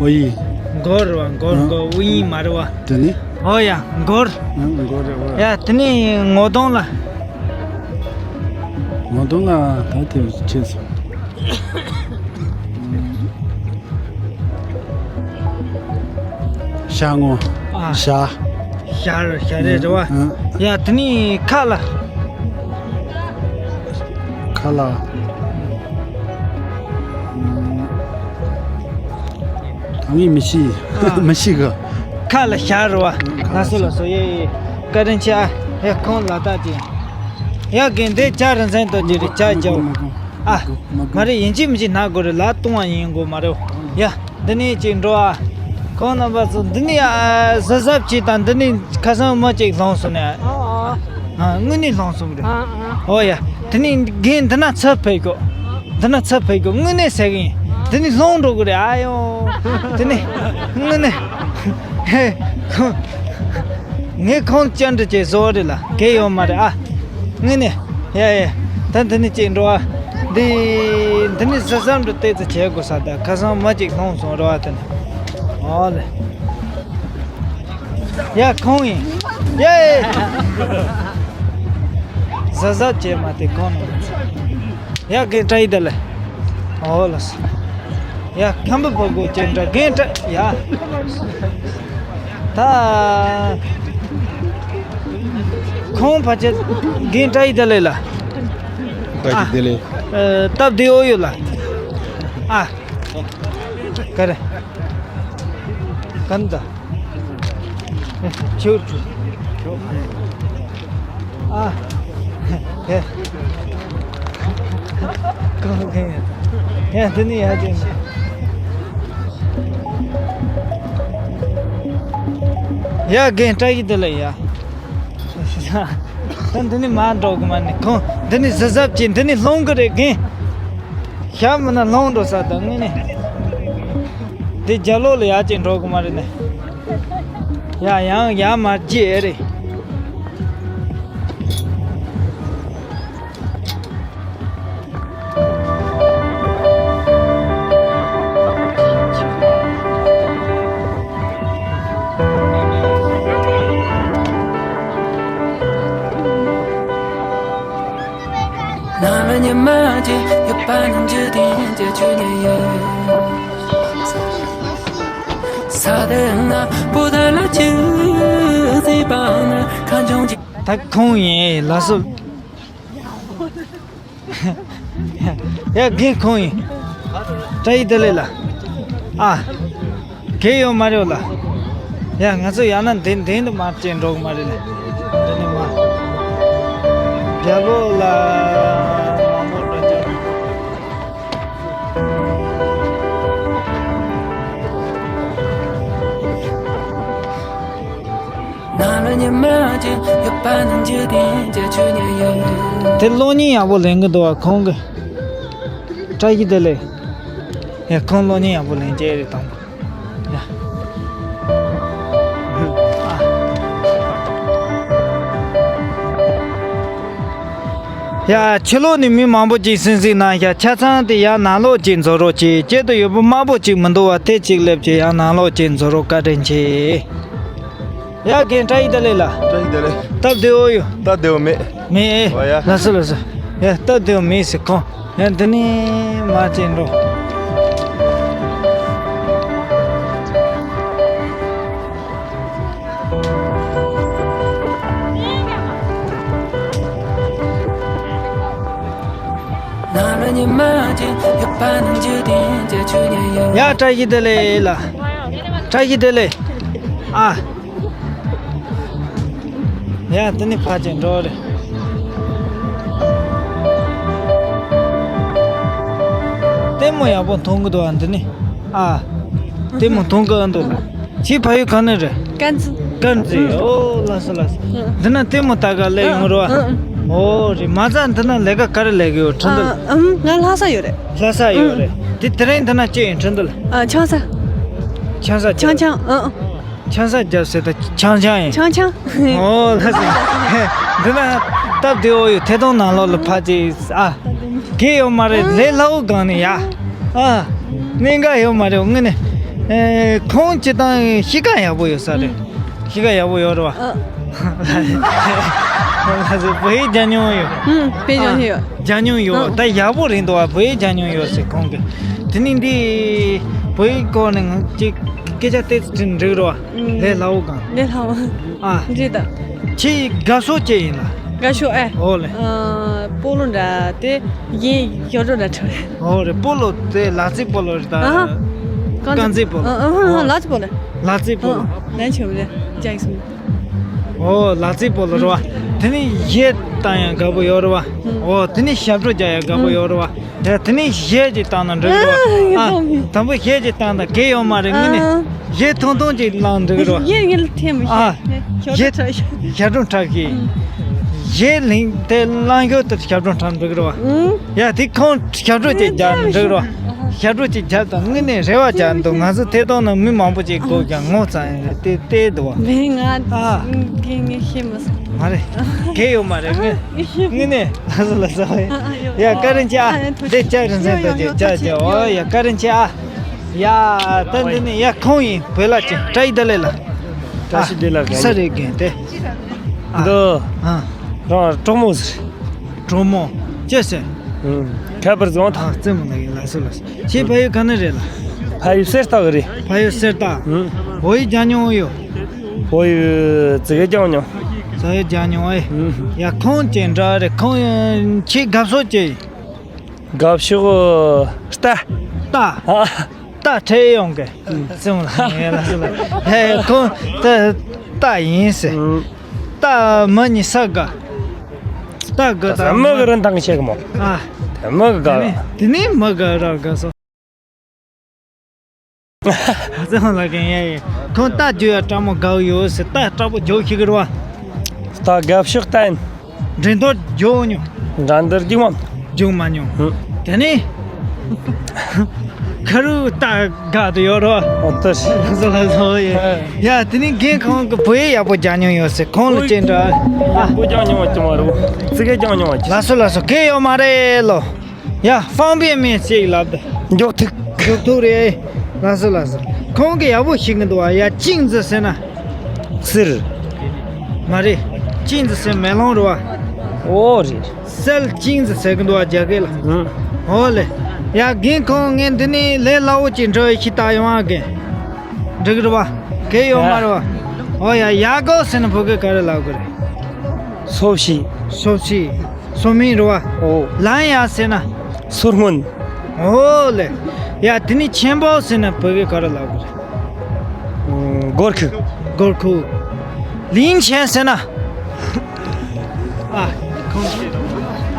ཨོ་ཡི། མགོ་རེད་བ་མགོ་ཨ། མགོ་ཨུ་ཡིན་མ་རེད་བ། དེ་ནི། ཨོ་ཡ་མགོ། ཨ་མགོ་རེད་བ། ཡ་དེ་ནི་ངོ་གདོང་ལ། ངོ་གདོང་ལ་ད་དེ་ཆེ་སོང་། ཤ་ངོ་། ཨ། ཤ། ཤ་ར་ཤ་རེད་རེད་བ། ཨ། ཡ་དེ་ནི་ཁ་ལ། ཁ་ལ། ད་ངས་མི་ཤེས། ཨ། མི་ཤེས་གི། ཁ་ལ་ཤ་རེད་བ། ཁ་ལ་ལགས་སོ་ལགས་སོ་ཡེ་ཡེ། བཀའ་དྲིན་ཆེ་ཨ། ཡ་ཁོང་ལ་ལྟ་ཅི། ཡ་རྒན་དེ་ཇ་རིན་ཆེན་དོ་ཅི་རེད་ཇ་རྒྱག་ཨ། མ་རེད་ཡིན་གཅིག་མིན་གཅིག་ན་དགོས་རེད་ལ་ལྟུང་བ་ཡིན་དགོས་མ་རེད། ཡ། འདི་ནས་ཅིག་འགྲོ་ཨ། ཁོང་རྣམ་པ་ཚོ་འདི་ནས་ཨ་གཟབ་གཟབ་བྱེད་དང་འདི་ནས་ཁ་སང་མི་གཅིག་ལངས་སོང་ནས་ཨ། ཨ་དངོས་གནས་ལངས་སོང་རེད། ཨ་ཨ། ཨོ་ཡ། འདི་ནས་རྒན་འདི་ན་ཚབ་ཕེབས་གོ་འདི་ན་ཚབ་ཕེབས་གོ་དངོས་གནས་ཟེར་གི་ཡིན། འདི་ནས་ལངས་འགྲོ་གི་རེད་ཨ་ཡོ། འདི་ནས་དངོས་གནས་ཧེ་ཁོང་ངས་ཁོང་བཅར་འདྲི་བྱས་བཟོ་བ་རེད་ལ་གལ་ཡོད་མ་རེད་ཨ། དངོས་གནས། ཡ་ཡ། ད་འདི་ནས་ཅིག་འགྲོ་ཨ། འདི། འདི་ནས་ཟ་ཟམ་འགྲོ་ཏོག་ཙམ་བྱེད་དགོས་ས་ད་ཁ་སང་མ་ཅིག་ལྷུང་སོང་རོ་ཨ་དེ་ནས། ཨོ་ལེ། ཡ་ཁོང་ཡིན། ཡ་ཡ། ཟ་ཟ་བྱེད་མ་དེ་ཁོང་ནང་། ཡ་གི་བཀྲ་ཡི་བདེ་ལེགས། ཨོ་ལགས་སོ། ཡ་ཁམ་བུ་བུ་གོ་ཅན་འདྲ་རྒན་འདྲ་ཡ། ད། ཁོང་ཕལ་ཆེར་རྒན་བཀྲ་ཡི་བདེ་ལེགས་ལ། བཀྲ་ཡི་བདེ་ལེགས། ཨ། སྟབས་བདེ་འོ་ཡོད་ལ། ཨ། ག་རེ། ག་འདྲ། ཁྱོད། ཨ། ཧེ། གང་གང་ཡ། ཡ་འདི་ནི་ཡ་ཅན། ཡ་རྒན་བཀྲ་ཡི་བདེ་ལེགས་ཡ། ད་འདི་ནི་མ་འགྲོ་གི་མ་ནི་ཁོང་འདི་ནི་གཟབ་གཟབ་བྱེད་འདི་ནི་ལྷུང་གི་རེད་རྒན། ཞྭ་མིན་ན་ལྷུང་འགྲོ་ས་ད་དངོས་གནས། འདི་རྒྱ་ལོ་ལ་ཡ་ཅན་འགྲོ་གི་མ་རེད་ནི། ཡ་ཡང་ཡ་མ་རྒྱས་རེད། ནམ་ཉི་མ་ཅིག་ཡོད་པ་ནི་འཇིག་རྟེན་གྱི་ཆོས་ཉིད་ཡིན། ས་དེ་ན་བོད་ལ་ཅི་ཟེར་པ་ན་ཁ་འཇོང་ཅིག་ད་ཁོང་ཡིན་ལ་སོ། ཡ་རྒན་ཁོང་ཡིན། བཀྲ་ཡི་བདེ་ལེགས་ལ། ཨ། གལ་ཡོད་མ་རེད་ལ། ཡ་ང་ཚོ་ཡང་ན་འདི་འདི་འདི་མར་བཅད་འགྲོ་གི་མ་རེད་ལ། འདི་ནི་མ། རྒྱལ་པོ་ལ་མང་པོ་འགྲོ་རྒྱུ། ནམ་ཉི་མ་ཅིག་ཡོད་པ་ནི་འཇིག་རྟེན་གྱི་ཆོས་ཉིད་ཡིན། དེ་གློག་བརྙན་ཡག་པོ་ལེན་གི་འདུག་བ་ཁོང་གི། བཀྲ་ཤིས་བདེ་ལེགས། ཡ། ཁོང་གློག་བརྙན་ཡག་པོ་ལེན་གྱི་རེད་དང་། ཡ། ཡ། ཕྱི་ལོགས་ནས་མི་མང་པོ་ཅིག་སིང་སིང་གནང་ཤག་ཆ་ཚང་དེ་ཡར་ནང་ལོགས་ཅིག་འཛུལ་རོགས་གྱིས། སྐྱིད་དུ་ཡོད་པོ་དམར་པོ་ཅིག་མི་འདུག་བ། དེ་ཅིག་སླེབས་ཀྱི་ཡར་ནང་ལོགས་ཅིག་འཛུལ་རོགས། བཀའ་དྲིན་ཆེ། ཡ། རྒན་བཀྲ་ཤིས་བདེ་ལེགས་ལགས། བཀྲ་ཤིས་བདེ་ལེགས། སྟབས་བདེ་བོ་ཡོད། སྟབས་བདེ་བོ་མེད། མེད། ཨོ་ཡ། ལགས་སོ་ལགས་སོ། ཡ། སྟབས་བདེ་བོ་མེད་ཟེར་ཁོང་། ཡ། འདི་ནས་མར་ཅིག་འགྲོ། ཡ། བཀྲ་ཤིས་བདེ་ལེགས་ལགས། བཀྲ་ཤིས་བདེ་ལེགས། ཨ། ཡ། དེ་ནི་ཕར་ཅིག་འགྲོ་རེད། ལྟད་མོ་ཡག་པོ་མཐོང་གི་འདུག་ཨ། འདི་ནི། ཨ། ལྟད་མོ་མཐོང་གི་འདུག་ལ། ཁྱེད་ཕ་ཡུལ་ག་ནས་རེད། དཀར་མཛེས། དཀར་མཛེས། ཨོ། ལགས་སོ་ལགས་སོ། འདི་ན་ལྟད་མོ་ལྟ་ག་སླེབས་ཡོང་རེད་བ། ཨོ་རེད། མ་ཚད་འདི་ན་ལས་ཀ་ག་རེ་ལས་གི་ཡོད། ཁྲིན་ཏུ་ལ། ཨ། ང་ལྷ་ས་ཡོད་རེད། ལྷ་ས་ཡོད་རེད། དེ་དེ་རིང་འདི་ན་ཅི་ཡིན། ཁྲིན་ཏུ་ལ། ཨ། ཆང་ས། ཆང་ས་ཆང་ཆང་། ཨ། ཆང་ས་རྒྱབ་ཟེར་ད་ཆང་ཆང་ཡིན། ཆང་ཆང་། ཨོ་ལགས་སོ། འདི་ན་སྟབས་བདེ་བོ་ཡོད། ཐད་གཏོང་ནང་ལོགས་ལ་ཕར་ཅིག་ཨ། གས་ཡོད་མ་རེད། ལས་སླ་བོ་སྒང་ནས་ཡ། ཨ། གནད་འགག་ཡོད་མ་རེད། དངོས་གནས། ཨེ། ཁོང་སྤྱིར་བཏང་གཤིས་ཀ་ཡག་པོ་ཡོད་ས་རེད། གཤིས་ཀ་ཡག་པོ་ཡོད་རེད་བ། ཨ། ལགས་སོ། བོད་ཡིག་སྦྱང་མྱོང་ཡོད། ཨུམ། དཔེ་སྦྱང་མྱོང་ཡོད། སྦྱང་མྱོང་ཡོད། ཨ། ད་ཡག་པོ་རེད་འདུག་བ། བོད་ཡིག་སྦྱང་མྱོང་ཡོད་ཟེར་ཁོང་གིས། དེ་ནས་འདི་བོད་ཡིག་སྐོར་ནས་ང་ཅིག་སྐད་ཆ་ཏོག་ཙམ་དྲིས་ན་འགྲིག་རེད་བ། ཨུམ། ལས་སླ་བོ་སྒང་། ལས་སླ་བོ། ཨ། འགྲིག་ད། ཁྱེད་དགའ་ཕྱོགས་ཅི་ཡིན་ལ། དགའ་ཕྱོགས་ཨེ། ཨོ་ལེ། ཨ། སྤོ་ལོ་འདྲ་དེ་ཡིན། ཞབས་བྲོ་འདྲ་འཁྲབ་རེད། ཨོ་རེད། སྤོ་ལོ་དེ་ལག་རྩེད་སྤོ་ལོ་རེད་ད། ཨ་ཧ། རྐང་རྩེད་སྤོ་ལོ། ཨ། ཨ། ཨོ། ལག་རྩེད་སྤོ་ལོ། ལག་རྩེད་སྤོ་ལོ། ཨ། ལན་ཆོད་རེད། ཇག་སོང་། ཨོ། ལག་རྩེད་སྤོ་ལོ་རེད་བ། དེ་ནས་གཞས་བཏང་ཡང་དགའ་པོ་ཡོད་རེད་བ། ཨོ། དེ་ནས་ཞབས་བྲོ་རྒྱག་ཡང་དགའ་པོ་ཡོད་རེད་བ། ཡ། དེ་ནས་གཞས་ཅིག་བཏང་ན་འགྲིག་རེད་བ། ཨ། དང་པོ་གཞས་ཅིག་བཏང་ན་གས་ཡོད་མ་རེད། དངོས་གནས་གཞས་ཐུང་ཐུང་ཅིག་བླངས་འགྲིག་རེད་བ། གཞས་ངས་ལ་ཐེ་མི་ཤེས། ཨ། གཞས་ཞབས་བྲོ་འཁྲབ་ཤེས། གཞས་ལེན་དེ་བླངས་ཞོར་དུ་ཞབས་བྲོ་འཁྲབ་འགྲིག་རེད་བ། ཡ། དེ་ཁོང་ཞབས་བྲོ་ཅིག་རྒྱག་ན་འགྲིག་རེད་བ། ཞབས་བྲོ་ཅིག་རྒྱབ་དང་། དངོས་གནས་རེ་བ་རྒྱག་འདུག་ང་ཚོ་ཐད་གཏོང་ནང་མི་མང་པོ་ཅིག་སྒུག་ཀྱང་ངོ་ཚ་ཡང་དེ་བལྟས་འདུག་བ། མེད། ང་ཨ་གི་ངས་ཤེས་མ་སོང་། མ་རེད། གས་ཡོད་མ་རེད། ངས་ངས་ཤེས་མ་དངོས་གནས་ལགས་སོ་ལགས་སོ། ཡ། བཀའ་དྲིན་ཆེ་ཨ། ཨ། ཐུགས་རྗེ་ཆེ། དེ་ལྕགས་རིང་ཚན་ཡོ་ཡོ་དུ་ཡོ། ཅག་ཅེ། ཨོ་ཡ། བཀའ་དྲིན་ཆེ་ཨ། ཡ། ད་འདི་ནི་ཡ་ཁོང་ཡིན། བོད་ལ་ཅི། བཀྲ་ཤིས་བདེ་ལེགས་ལ། བཀྲ་ཤིས་བདེ་ལེགས། ཨ། ས་རེ་རྒན་དེ། ཨ། འདི། ཨ། རང་གྲོགས་མོ་ཟེར། གྲོགས་མོ། ཅི་ཟེར། ཨུམ། ཁ་པར་བཟང་ཐག། ཨ། རྩེད་མོ་ལ་ཡིན། ལགས་སོ་ལགས་སོ། ཁྱེད་ཕ་ཡུལ་ག་ནས་རེད་ལ། ཕ་ཡུལ་གསེར་རྟ་གི་རེད། ཕ་ཡུལ་གསེར་རྟ། ཨུམ། བོད་ཡིག་སྦྱང་མྱོང་ཡོད། བོད་ཡིག་ཙི་གེ་སྦྱང་མྱོང་། ཙི་གེ་སྦྱང་མྱོང་ཨེ། ཨུམ། ཡ། ཁོང་ཅི་འདྲ་རེད། ཁོང་ཁྱེད་དགའ་ཕྱོགས་ཅི། དགའ་ཕྱོགས་རྟ། རྟ། ཨ། རྟ་ཁྲིད་ཡོང་གི། སེམས་ལ་ངེས་ལ་སེམས་ལ། ཧེ། ཁོང་རྟ་རྟ་ཡིན་ཟེར། ཨུམ། རྟ་མི་གཉིས་ས་དགའ། རྟ་དགའ་ད་དང་མི་གི་རིན་ཐང་ཆེ་གི་མོ། ཨ། དེ་མི་གི་དགའ། དེ་ནི་དེ་ནི་མི་དགའ་ར་དགའ་སོ། སེམས་ལ་ངེས་ཡ་ཡིན། ཁོང་རྟ་རྒྱུག་ཡ་སྤྲང་མོ་དགའ་ཡོད་ཟེར། རྟ་སྤྲང་པོ་རྒྱུག་ཤེས་གི་རེད་བ། རྟ་དགའ་ཕྱོགས་རྟ་ཡིན། འགྲན་བསྡུར་རྒྱུག་མྱོང་། འགྲན་བསྡུར་རྒྱུག་མ། རྒྱུག་མ་མྱོང་། ཧུམ། དེ་ནས་ཁ་རུ་རྟ་དགའ་དུ་ཡོད་རོ། ཨོ་ཏོ་ཤི། ལགས་སོ་ལགས་སོ། ཡ། ཡ། དེ་ནས་རྒན་ཁོང་གི་བོད་ཡིག་ཡག་པོ་སྦྱང་མྱོང་ཡོད་ཟེར། ཁོང་ལ་ཅི་འདྲ། ཨ། བོད་སྦྱང་མྱོང་བ་ཅི་མ་རུ། ཙི་གེ་སྦྱང་མྱོང་བ་ཅི། ལགས་སོ་ལགས་སོ། གས་ཡོད་མ་རེད་ལོ། ཡ། ཧྥང་པིན་མིན་ཅིག་ལབ་ད། མགྱོགས་ཐུག་མགྱོགས་ཐུག་རེད། ལགས་སོ་ལགས་སོ། ཁོང་གིས་ཡག་པོ་ཤེས་གི་འདུག་བ། ཡ། ཅིང་ཙི་ཟེར་ན། གསེར། མ་རེད། ཅིང་ཙི་ཟེར་མེ་ལོང་རེད་བ། ཨོ་རེད། གསེར་ཅིང་ཙི་ཟེར་གི་འདུག་བ། རྒྱ་སྐད་ལ། ཨང་། ཨོ་ལེ། ཡ། རྒན་ཁོང་ངས་འདི་ནས་ལས་སླ་བོ་ཅིག་འདྲི་བ་ཞིག་ལྟ་ཡོང་ཨ། རྒན། འགྲིག་གི་རེད་བ། གས་ཡོད་མ་རེད་བ། ཨོ་ཡ། ཡ་གོ་ཟེར་ན་བོད་སྐད་ག་རེ་ལབ་དགོས་རེད། སོ་བྱི། སོ་བྱི། སོ་མིན་རེད་བ། ཨོ། ལན་ཡ་ཟེར་ན། སོར་མོ། ཨོ་ལེ། ཡ། དེ་ནི་ཆེན་པོ་ཟེར་ན་བོད་སྐད་ག་རེ་ལབ་དགོས་རེད། ཨུམ། སྒོར་ཁུག་སྒོར་ཁུག་ལིན་ཆེན་ཟེར་ན། ཨ། ཁོང་།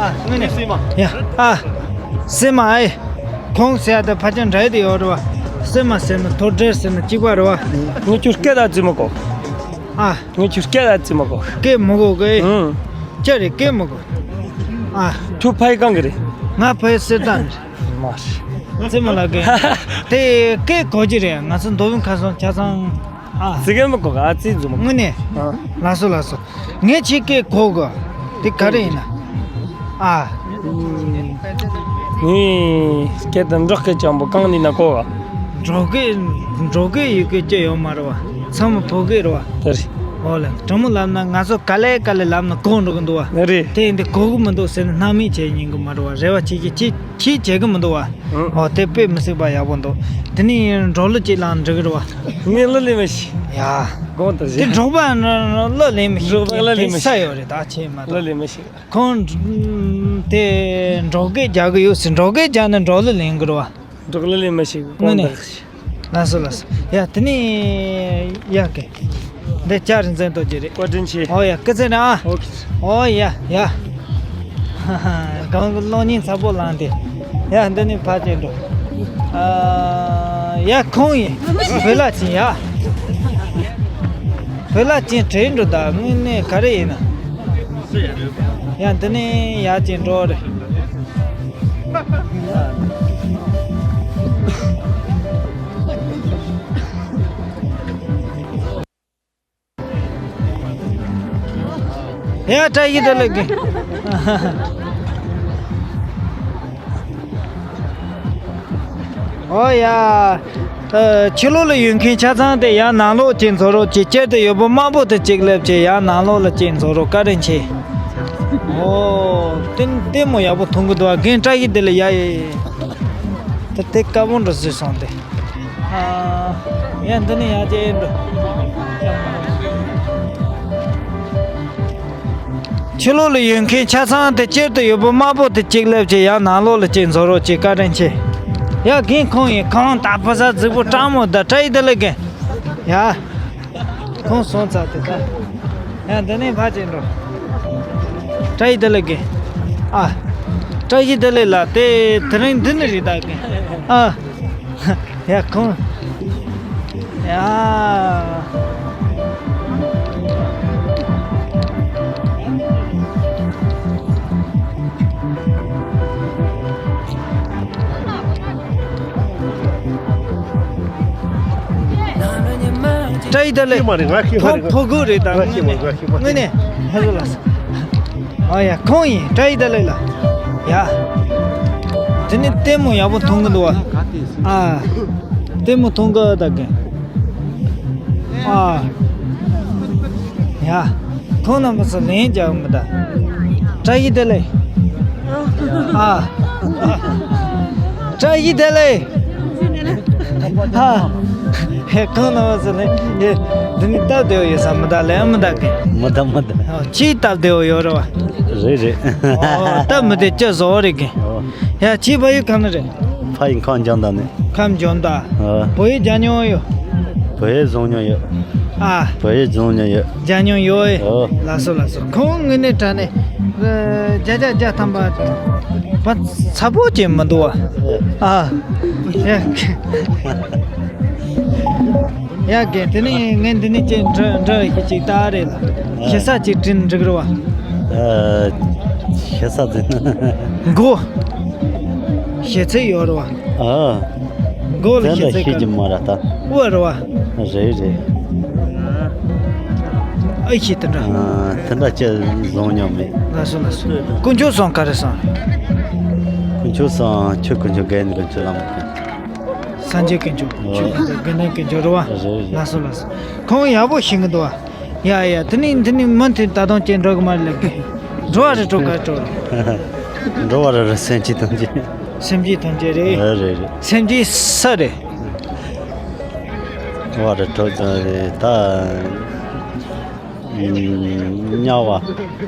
ཨ། དངོས་གནས། སེ་མ། ཡ། ཨ། སེ་མ་ཨེ། ཁོང་ཟེར་ཡ་དེ་ཕལ་ཆེར་འདྲ་ཡི་དེ་ཡོད་རེད་བ། སེ་མ་ཟེར་ན་ཐོ་འདྲེར་ཟེར་ན་གཅིག་པ་རེད་བ། ངས་ཁྱོད་སྐད་ལ་བརྩི་མི་དགོས། ཨ། ངས་ཁྱོད་སྐད་ལ་བརྩི་མི་དགོས། སྐད་མི་དགོས་གི། ཨུམ། ཅི་རེད། སྐད་མི་དགོས། ཨ། ཁྱོད་ཕ་ཡུལ་གང་གི་རེད། ང་ཕ་ཡུལ་གསེར་རྟ་ནས་རེད། རྩེད་མོ་ལ་གི་དེ་སྐད་གོ་གི་རེད། ང་ཚོ་མདོ་དབུས་ཁམས་གསུམ་ཆ་ཚང་ཨ། ཙི་གེ་མི་གོ་ག་ཨ་ཙི་རྫུན་མ། དངོས་གནས། ཨ། ལགས་སོ་ལགས་སོ། ངས་ཁྱེད་སྐད་གོ་གི། དེ་ག་རེ་ཡིན་ན། ཨ། ངས་སྐད་དུ་འབྲོག་སྐད་ཅང་པོ་གང་ནས་ན་གོ་ག་འབྲོག་སྐད། འབྲོག་སྐད་ཡི་གེ་ཅི་ཡོད་མ་རེད་བ། ཚང་མ་བོད་སྐད་རེད་བ། དེ་རེད། འོ་ལེ། དྲང་མོ་ལབ་ན་ང་ཚོ་ག་ལེ་ག་ལེ་ལབ་ན་གོ་འགྲོ་གི་འདུག་བ། རེད། དེ་ཡིན་དུས་གོ་གི་མི་འདུག་ཟེར་ན་སྣང་མེད་བྱས་ཉན་གི་མ་རེད་བ། རེ་བ་བྱེད་ཀྱི་ཁྱེད་ཁྱེད་བྱེད་གི་མི་འདུག་བ། ཨང་། འོ་དེ་དཔེ་མི་སྲིད་པ་ཡག་པོ་འདུག་དེ་ནས་འབྲོག་གླུ་ཅིག་བླངས་འགྲིག་གི་རེད་བ། ངས་གླུ་ལེན་མི་ཤེས། ཡ། དགོངས་དག་དེ་བཞེས། འབྲོག་པ་གླུ་ལེན་མི་ཤེས། འབྲོག་པ་གླུ་ལེན་མི་ཤེས། ས་ཡོད་རེད་ད་ཁྱེད་མ་གཏོགས། གླུ་ལེན་མི་ཤེས། ཁོང་དེ་འབྲོག་སྐད་རྒྱག་གི་ཡོད་ཟེར། འབྲོག་སྐད་རྒྱག་ན་འབྲོག་གླུ་ལེན་གི་རེད་བ། འབྲོག་གླུ་ལེན་མི་ཤེས་གི། དངོས་གནས། དགོངས་དག་བཞེས། ལགས་སོ་ལགས་སོ། ཡ་དེ་ནས་ཡ་གི་འདི་ལྕགས་རིག་འཛིན་རྡོ་རྗེ་རེད། བཀའ་དྲིན་ཆེ། ཨོ་ཡ་སྐུ་ཚེ་རིང་ཨ། ཨོ་ཁེ། ཨོ་ཡ་ཡ། གང་གི་གློག་བརྙན་ཚ་པོ་བླངས་ཏེ། ཡ་འདི་ནས་ཕར་ཅིག་འགྲོ། ཨ། ཡ་ཁོང་ཡིན། བོད་ལྭ་ཅན་ཡ། བོད་ལྭ་ཅན་བྲོས་འགྲོ་ད་དངོས་གནས་ག་རེ་ཡིན་ན། ཡ་འདི་ནས་ཡར་ཅིག་འགྲོ་རེད། ཡ་བཀྲ་ཤིས་བདེ་ལེགས། ཨོ་ཡ། ཨ། ཕྱི་ལོགས་ལ་ཡོད་མཁན་ཆ་ཚང་དེ་ཡར་ནང་ལོགས་ཅིག་འཛུལ་རོགས་གྱིས། སྤྱིར་དུ་ཡོད་པོ་དམར་པོ་དེ་གཅིག་སླེབས་བྱས་ཡར་ནང་ལོགས་ལ་ཅིག་འཛུལ་རོགས། བཀའ་དྲིན་ཆེ། ཨོ། ལྟད་ལྟད་མོ་ཡག་པོ་མཐོང་གི་འདུག་ཨ། རྒན་བཀྲ་ཤིས་བདེ་ལེགས། ཡ་ཡ་ཡ། ད་དེ་དཀར་པོ་འདྲ་བཟོས་སོང་སྟེ། ཨ། ཡ་འདི་ནས་ཡར་ཅིག་འགྲོ། ཕྱི་ལོགས་ལ་ཡོད་མཁན་ཆ་ཚང་དེ་སྤྱིར་དུ་ཡོད་པོ་དམར་པོ་དེ་གཅིག་སླེབས་བྱས་ཡར་ནང་ལོགས་ལ་ཅིག་འཛུལ་རོགས་གྱིས། བཀའ་དྲིན་ཆེ། ཡ་རྒན་ཁོང་ཡིན། ཁོང་ད་ཕོ་གསར་རྫིག་པོ་སྤྲང་མོ་ད། བཀྲ་ཤིས་བདེ་ལེགས་རྒན། ཡ། ཁོང་སོང་ཚར་དེ་ད། ཡ་འདི་ནས་ཕར་ཅིག་འགྲོ། བཀྲ་ཤིས་བདེ་ལེགས་རྒན། ཨ། བཀྲ་ཤིས་བདེ་ལེགས་ལགས། དེ་དེ་རིང་འདི་ནས་རེད་ད་རྒན། ཨ། ཡ་ཁོང་། ཡ། བཀྲ་ཤིས་བདེ་ལེགས། ཤེས་མ་རེད། ང་ཤེས་མ་རེད། ཕོ་ཕོ་རྒོད་རེད་ད། ང་ཤེས་མ་རེད། ང་ཤེས་མ་རེད། དངོས་གནས་ཧ་གོ་ལ། ཨ་ཡ་ཁོང་ཡིན། བཀྲ་ཤིས་བདེ་ལེགས་ལགས། ཡ། དེ་ནི་ལྟད་མོ་ཡག་པོ་མཐོང་གི་འདུག་བ། ཨ། ལྟད་མོ་མཐོང་གི་ད་གིན། ཨ། ཡ། ཁོང་རྣམ་པ་ཚོ་ལན་རྒྱག་མི་ད། བཀྲ་ཤིས་བདེ་ལེགས། ཨ། བཀྲ་ཤིས་བདེ་ལེགས། ཨ། ཧེ་ཁོང་རྣམ་པ་ཚོ་ལན། ཧེ། འདི་ནི་སྟབས་བདེ་བོ་ཡོད་ས་མི་ད་ལན་མི་ད་གི། མི་ད་མི་ད། ཨ། ཁྱིའི་སྟབས་བདེ་བོ་ཡོད་རེད་བ། རེད་རེད། ཨོ་སྟབས་མི་བདེ་ཅི་བཟོ་བོ་རེད་གི། ཨོ། ཡ་ཁྱི་ཕ་ཡུལ་གང་ནས་རེད། ཕ་ཡུལ་ཁམས་འཇམ་དང་ནས། ཁམས་འཇམ་དང་། ཨ། བོད་ཡིག་སྦྱང་མྱོང་ཡོད། བོད་ཡིག་སྦྱང་མྱོང་ཡོད། ཨ། བོད་ཡིག་སྦྱང་མྱོང་ཡོད། སྦྱང་མྱོང་ཡོད། ཨོ། ལགས་སོ་ལགས་སོ། ཁོང་དངོས་གནས་དྲང་གནས། ཨ། བརྒྱ་ཆ་བརྒྱ་ཐམ་པ། བ་ཚ་པོ་ཅིག་མི་འདུག་བ། ཨ། ཡ། ཡ་གི་དེ་ནས་ངས་འདི་ནས་ཅིག་འདྲི་འདྲི་ཞིག་ཅིག་ལྟ་རེད་ལ། ཞེ་ས་ཅིག་དྲིན་འགྲིག་རེད་བ། ཨ། ཞེ་ས་དྲིན། མགོ། ཞེ་ཚད་ཡོད་རེད་བ། ཨ། མགོ་ལ་ཞེ་ཚད་ག་ཤེས་ཀྱི་མ་རེད་ད། ཨོ་རེད་བ། རེད་རེད། ཨེ་ཤེས་དེ་འདྲ། ཨ། དེ་འདྲ་ཅི་བཟུང་མྱོང་མེད། ལགས་སོ་ལགས་སོ། དཀོན་མཆོག་གསུམ་ག་རེ་གསུམ། དཀོན་མཆོག་གསུམ་ཆོས་དཀོན་མཆོག་དགེ་འདུན་དཀོན་མཆོག་བླ་མ་དཀོན། སངས་རྒྱས་དཀོན་མཆོག་ཨོ། ཆོས་དཀོན་མཆོག་དགེ་འདུན་དཀོན་མཆོག་རེད་བ། རེད་རེད། ལགས་སོ་ལགས་སོ། ཁོང་ཡག་པོ་ཤེས་ཀྱི་འདུག་བ། ཡ་ཡ་དེ་ནི་འདི་ནི་མུ་མཐུད་ད་དུང་ཅིག་འགྲོ་གི་མ་རེད་ལབ་གི། འགྲོ་བ་རི་ཁྲོད་ག་འགྲོ་རེད། འགྲོ་བ་རི་ཁྲོད་སེམས་ཅན་ཐམས་ཅད། སེམས་ཅན་ཐམས་ཅད་རེད། རེད་རེད་རེད། སེམས་ཅན་ས་རེད། འགྲོ་བ་རི་ཁྲོད་ད་དམྱལ་བ་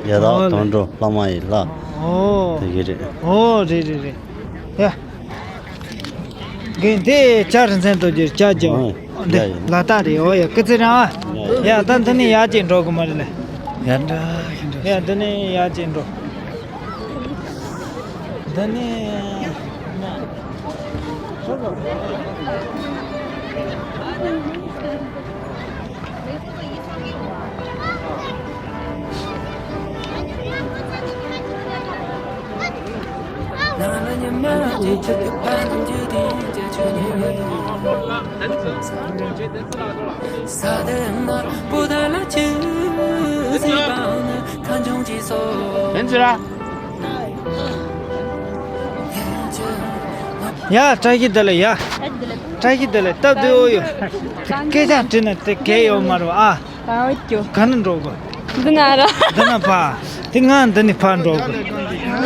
ཡི་དྭགས་དུད་འགྲོ་ལྷ་མ་ཡིན་ལ། ཨོ། དེ་གི་རེད། ཨོ་རེད་རེད་རེད། ཡ། རྒན་དེ་ལྕགས་རིན་ཆེན་རྡོ་རྗེ་ལྕགས་ཀྱི། ཨོ། འདི་ཡ་ཡ། ལ་དྭགས་རེད། ཨོ་ཡ་སྐུ་ཚེ་རིང་ཨ། ཡ་ཡ། ད་འདི་ནས་ཡར་ཅིག་འགྲོ་གི་མ་རེད་ལེ། ཡ་འདྲ་ཞིག་འགྲོ། ཡ་འདི་ནས་ཡར་ཅིག་འགྲོ། འདི་ནས། ཡ། བཀྲ་ཤིས་བདེ་ལེགས། ཡ། བཀྲ་ཤིས་བདེ་ལེགས། སྟབས་བདེ་པོ་ཡོད། སྐད་ཆ་དྲིས་ན་དེ་གལ་ཡོད་མ་རེད་ཨ། ཨ་འོ་ཀྱོ། ག་ནས་འགྲོ་དགོས། འདི་ན་ར། འདི་ན་ཕ། དེ་ང་འདི་ནས་ཕར་འགྲོ་དགོས།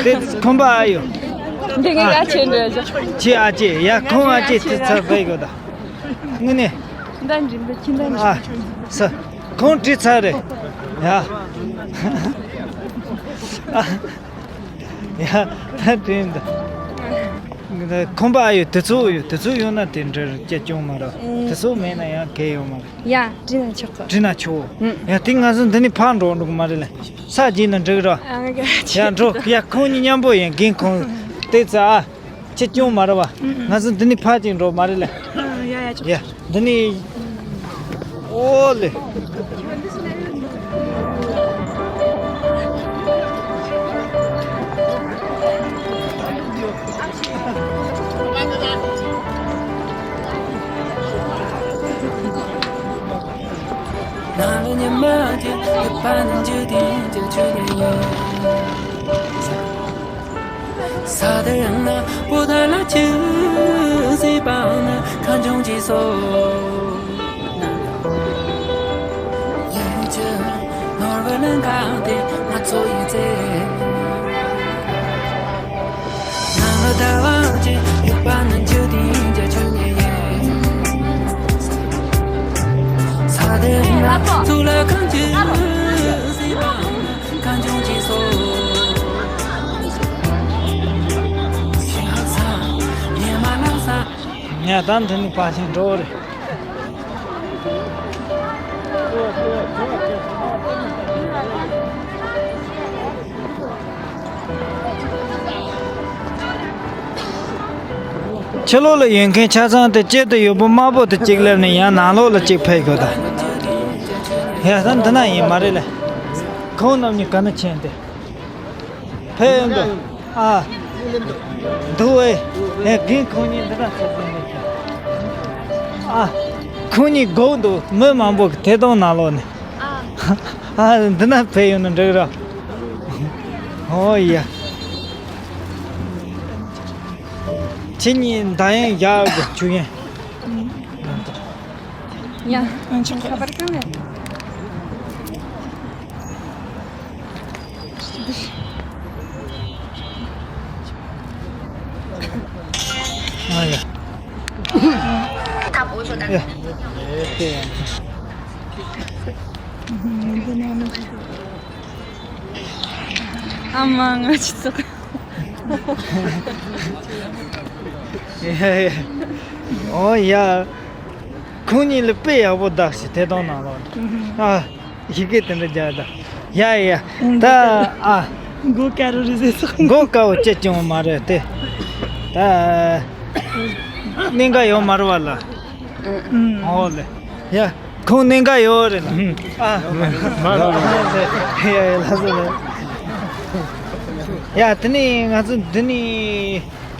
དེ་ཁོམ་པ་ཨ་ཡོད། འདི་ངས་ཨ་ཆེ་འགྲོ་ཡ། ཁྱེད་ཨ་ཅེ། ཡ་ཁོང་ཨ་ཅེ་དེ་ཚར་བས་དགོས་ད། དངོས་གནས། འདི་འདྲི་འདི་ཁྱི་འདི་འདྲི། ཨ། ས། ཁོང་དྲི་ཚར་རེད། ཡ། ཡ། ད་དྲན་འདུག་ཁོམ་པ་ཨ་ཡོད། དུས་ཚོད་ཡོད། དུས་ཚོད་ཡོད་ན་དེ་འདྲ་སྐྱེ་སྐྱོང་མ་རེད། ཨེ། དུས་ཚོད་མེད་ན་ཡང་གལ་ཡོད་མ་རེད། ཡ། དྲི་ན་ཆོག་གི། དྲི་ན་ཆོག་ཨུ། ཡ། དེ་ང་ཚོ་འདི་ནས་ཕར་འགྲོ་འགྲོ་གི་མ་རེད་ལ། ས་གཅིག་ན་འགྲིག་ར། ཨ་ང་ག་ཡ། འགྲོ། ཡ། ཁོང་གཉིས་མཉམ་པོ་ཡིན། རྒན་ཁོང་། དེ་ཚ་ཨ། སྐྱེ་སྐྱོང་མ་རེད་བ། ཨུ་ཨུ། ང་ཚོ་འདི་ནས་ཕར་ཅིག་འགྲོ་མ་རེད་ལ། ཨ་ཡ་ཡ་ཆོག་ཡ། འདི་ནས། ཨོ་ལེ། ཉ་དང་དེ་ནི་པ་ཆེན་འགྲོ་རེད། ཕྱི་ལོགས་ལ་ཡོད་མཁན་ཆ་ཚང་དེ་དཀྱིལ་དུ་ཡོད་པོ་དམར་པོ་དེ་གཅིག་སླེབས་ནས་ཡང་ནང་ལོགས་ལ་གཅིག་ཕེབས་དགོས་ད། ཡ་ད་འདི་ན་ཡིན་མ་རེད་ལ། ཁོང་རྣམ་གཉིས་ག་ན་ཕྱིན་ཏེ། ཕེབས་འདུག་ཨ། འདུག་ཨེ། ཨེ་རྒན་ཁོང་གཉིས་འདི་ན་ཚོགས་འདུ་ནས། ཨ། ཁོང་གཉིས་སྒུག་འདུག་མི་མང་པོ་གི་དེ་དང་ནང་ལོགས་ནས། ཨ། ཨ་འདི་ན་ཕེབས་ཡོང་ན་འགྲིག་ར། ཨོ་ཡ། ཁྱེད་གཉིས་མདའ་ཡང་བཞག་དགོས་བཅུག་ཡིན། ཡ། ཁ་པར་གང་རེད། ཨ་ཡ། ཡ། ཨ་མ་ང་ཅི་ཙོག་ཡ་ཡ། ཨོ་ཡ། ཁོང་གཉིས་ལ་དཔེ་ཡག་པོ་བདག་ཞིག་དེ་དང་ནང་ལོགས་ནས། ཨ། ཡི་གེ་དེ་འདྲ་རྒྱག་ད། ཡ་ཡ། ད་ཨ། མགོ་དཀར་རུ་རེད་ཟེར་སོང་། མགོ་དཀར་བོ་ཅི་བྱུང་མ་རེད་དེ། ད། གནད་འགག་ཡོད་མ་རེད་བ་ལ། ཨོ་ལེ། ཡ། ཁོང་གནད་འགག་ཡོད་རེད་ལ། ཨ། མ་རེད། ཡ་ཡ་ལགས་སོ་ལགས། ཡ་དེ་ནས་ང་ཚོ་འདི་ནས།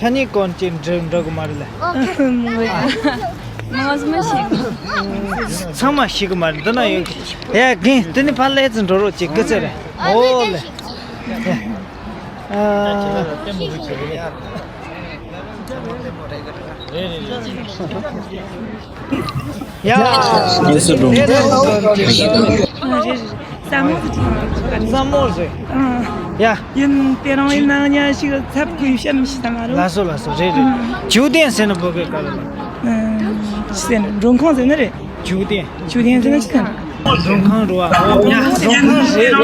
ཐ་སྙད་ཀུན་གྱིས་འགྲིག་འགྲིག་གི་མ་རེད་ལ། ཨ། མ་ཟི་མ་ཤེས། ཚང་མ་ཤེས་གི་མ་རེད། འདི་ན་ཡོད་གི། ཡ་རྒན་དེ་ནི་ཕར་ལས་ཙམ་འགྲོ་རོགས་གྱིས་སྐུ་ཚེ་རེད། ཨོ་ལེ། ཨ། ཡ། ཨ་རེ་རེ། ས་མོ་ཟེར་ས་མོ་ཟེར། ཨང་། ཡ། ཡིན། དེ་རིང་ཡིན་ན་ཉ་ཞིག་ཚབ་ཀྱི་བཤད་མི་ཤེས་ད་མ་རོ། ལགས་སོ་ལགས་སོ། རེད་རེད། ཨང་། ཇུ་ཏན་ཟེར་ན་བོད་སྐད་ག་རེ་ལ། ཨང་། ཅི་ཟེར་ན་མགྲོན་ཁང་ཟེར་ན་རེད། ཇུ་ཏན། ཇུ་ཏན་ཟེར་ན་ཅི་ཟེར་ན། མགྲོན་ཁང་རེད་བ། ཨོ་ཡ། མགྲོན་ཁང་ཟེར།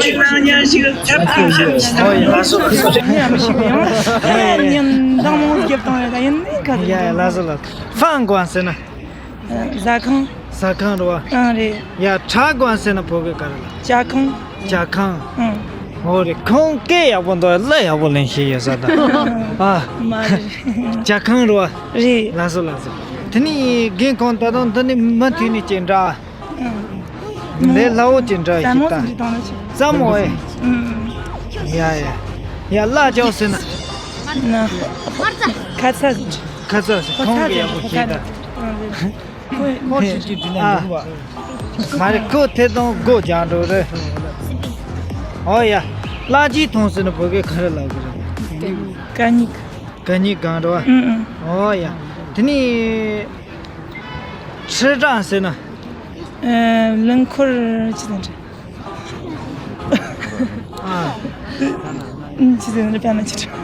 ཨོ་ཡ། ལགས་སོ་ལགས་སོ། ཡ་མི་ཤེས་གི་ཡང་། ཡིན་མདང་མོ་རྒྱབ་བཏང་ཡ་ད་ཡིན་ནི་ག་ཟེར། ཡ་ཡ། ལགས་སོ་ལགས་སོ། ཧྥང་ཀོན་ཟེར་ན། ཟ་ཁང་། ཟ་ཁང་རེད་བ། ཨང་རེད། ཡ། ཁྲ་ཀོན་ཟེར་ན་བོད་སྐད་ག་རེ་ལ། ཇ་ཁང་། ཇ་ཁང་། ཨང་། འོ་རེད། ཁོང་སྐད་ཡག་པོ་འདུག་གླུ་ཡག་པོ་ལེན་ཤེས་ཡོད་ས་ད། ཨ། མ་རེད། ཇ་ཁང་རེད་བ། རེད། ལགས་སོ་ལགས་སོ། དེ་ནི་རྒན་ཁོང་ད་དུང་འདི་ནི་མུ་མཐུད་ནས་ཅིག་འདྲ། ཨང་། ལས་སླ་བོ་ཅིག་འདྲ་ཞིག་ད། ཙམ་མོ་ཨེ། ཨང་། ཡ་ཡ། ཡ་གླུ་ཅོག་ཟེར་ན། ན། ཁ་ཚ། ཁ་ཚ་ཟེར། ཁོང་གི་ཡག་པོ་ཤེས་ད། ཁོ་ཁྱེད་ཀྱི་དྲིན་ལན་འདུག་བ། མ་རེད། ཁོ་ཐད་གཏོང་སྒོ་རྒྱག་འགྲོ་རེད། ཨོ་ཡ། གླ་རྒྱུ་ཐོངས་ཟེར་ན་བོད་སྐད་ག་རེ་ལབ་གི་རེད། གད་སྙིགས། གད་སྙིགས་སྒང་རེད་བ། ཨུ་ཨུ། ཨོ་ཡ། དེ་ནི། ཁྲི་བྲག་ཟེར་ན། ཨ། རླངས་འཁོར་ཅི་ཟེར་ན་རེད། ཨ། ཅི་ཟེར་ན་རེད། དཔེར་ན་ཅི་རེད།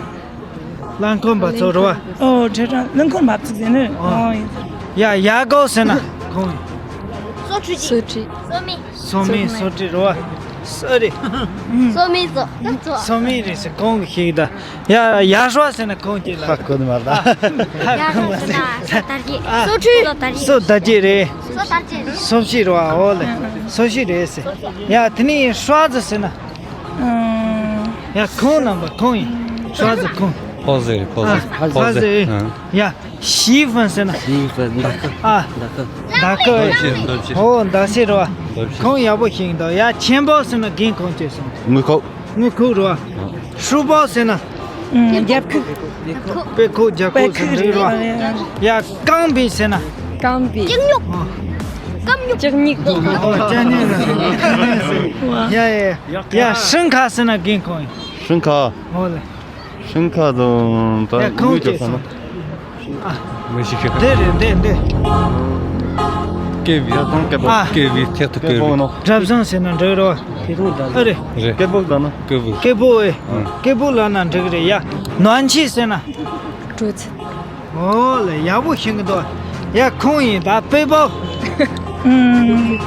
རླངས་འཁོར་འབབ་ཚུགས་རེད་བ། ཨོ། ཁྲི་བྲག་རླངས་འཁོར་འབབ་ཚུགས་ཟེར་ནི། ཨོ། ཨོ་ཡིན། ཡ། ཡ་གོ་ཟེར་ན་ཁོང་། སོ་ཁྲི་ཅི། སོ་ཁྲི། སོ་མི། སོ་མི། སོ་ཁྲི་རེད་བ། སོ་རི། སོ་མི་ཙོ། སོ་མི་རེད་ཟེར། ཁོང་གིས་ཤེས་ད། ཡ། ཡ་ཧྲོ་ཟེར་ན་ཁོང་གིས་ལ། ཧ་གོ་ནི་མ་རེད་ད། ཡ་ཧྲོ་ཟེར་ན་སོ་དར་གྱི། ཨ། སོ་ཁྲི། སོ་དར་གྱི། སོ་དར་གྱི་རེད། སོ་དར་གྱི་རེད། སོ་བཞི་རེད་བ། འོ་ལེ། སོ་བཞི་རེད་ཟེར། ཡ། དེ་ནི་ཧྲོ་ཟེར་ཟེར་ན། ཨ། ཡ། ཁོང་རྣམ་པ་ཁོང་ཡིན། ཧྲོ་ཟེར་ཁོང་། ཕོ་ཟེར། ཕོ་ཟེར། ཨ། ཕོ་ཕོ་ཟེར། ཟེར། ཨ། ཡ། ཞི་ཧྥན་ཟེར་ན། ཞི་ཧྥན་མདའ་ཁུ། ཨ། མདའ་ཁུ། མདའ་ཁུ། འདབ་ཆེ། འདབ་ཆེ། ཨོ། མདའ་ཆེ་རེད་བ། འདབ་ཆེ། ཁོང་ཡག་པོ་ཤེས་འདུག། ཡ། ཆེན་པོ་ཟེར་ན་རྒན་ཁོང་ཅེས་སོང་། དངུལ་ཁུག། དངུལ་ཁུག་རེད་བ། ཧྲུལ་པོ་ཟེར་ན། ཨུམ། རྒྱབ་ཁུག། དཔེ་ཁུག། རྒྱབ་ཁུག་ཟེར་ན་རེད་བ། ཡ། རྐང་པའི་ཟེར་ན། རྐང་པའི། ལྕགས་སྨྱུག། ཨ། སྐམ་སྨྱུག། ལྕགས་སྨྱུག། ཨོ། ལྕགས་སྨྱུག་ཟེར། ཡ་ཡ་ཡ། ཡ། ཧྲིན་ཁ་ཟེར་ན་རྒན་ཁོང་ཡིན། ཧྲིན་ཁ། ཨོ་ལེ། ཤིང་ཁ་དང་ད། ཡ། ཁོང་ལུས་ཀྱི་ཀྱང་ས་ན། ཨ། མི་ཤི་ཁ། འདི་རེད། འདི་འདི། སྐེ་བི། ད་དང་སྐེ་བོ། ཨ། སྐེ་བི་ཐད་དུ་སྐེ་བོ་ནོ། གྲབས་བཟང་ཟེར་ན་འགྲིག་རོ། སྐེ་བོ་ད། ཨ་རེད། རེད། སྐེ་བོ་ད་ན། སྐེ་བོ། སྐེ་བོ་ཨེ། ཨ། སྐེ་བོ་ལབ་ན་འགྲིག་རེད་ཡ། ནོན་ཆི་ཟེར་ན། གྲོ་ཚི། ཨོ་ལེ། ཡག་པོ་ཤེས་ཀྱི་འདུག། ཡ། ཁོང་ཡིན་ད། དཔེ་བོ། ཨུམ།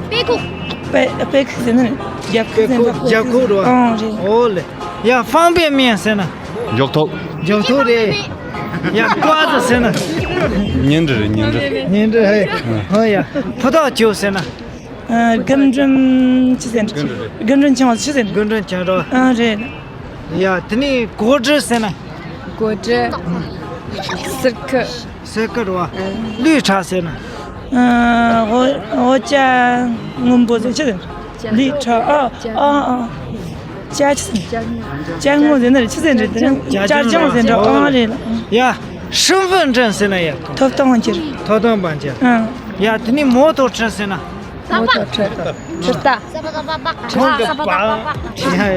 དཔེ་ཁུག། དཔེ། དཔེ་ཁུག་ཟེར་ན་རྒྱབ་ཁུག་ཟེར་ན། དཔེ་ཁུག། རྒྱབ་ཁུག་རེད་བ། ཨང་རེད། ཨོ་ལེ། ཡ། ཧྥང་པེ་མེན་ཟེར་ན། འཇོག་ཐོག། འཇོག་ཐོག་རེད། ཡ། ཀོ་ཙི་ཟེར་ན། ཉིན་རེ་རེད། ཉིན་རེ། ཉིན་རེ་ཧེ། ཨོ་ཡ། ཕུ་ཐོག་ཅོ་ཟེར་ན། ཨ། རྒུན་འབྲུམ་ཅི་ཟེར་ན། རྒུན་འབྲུམ་ཆང་ཅི་ཟེར་ན། རྒུན་འབྲུམ་ཆང་རོ། ཨ་རེད། ཡ། དེ་ནས་གོ་ཀྲི་ཟེར་ན། གོ་ཀྲི། སིར་ཁི། སིར་ཁི་རེད་བ། ལུས་ཁྲག་ཟེར་ན། ཨ། འོ། འོ་ཅ་སྔོན་པོ་ཟེར་ཅི་ཟེར། ལུས་ཁྲག། ཨ། ཨ། ཨ། ཅ་ཅི་ཟེར། ཅ་སྔོ་ཟེར་ན་རེད། ཅི་ཟེར་རེད། དེ་ནི་ཅ་ཅང་ཟེར་འདྲ། ཨ་རེད་ལ། ཡ། ཧྲིན་ཧྥུན་ཀྲིན་ཟེར་ན་ཡ། ཐོབ་ཐང་ཅིར། ཐོབ་ཐང་པན་ཅིར། ཨ། ཡ། དེ་ནི་མོ་ཐོ་ཁྲི་ཟེར་ན། མོ་ཐོ་ཁྲི། ཁྲི་ཏ། ཁོང་གི་པ། ཡ་ཡ་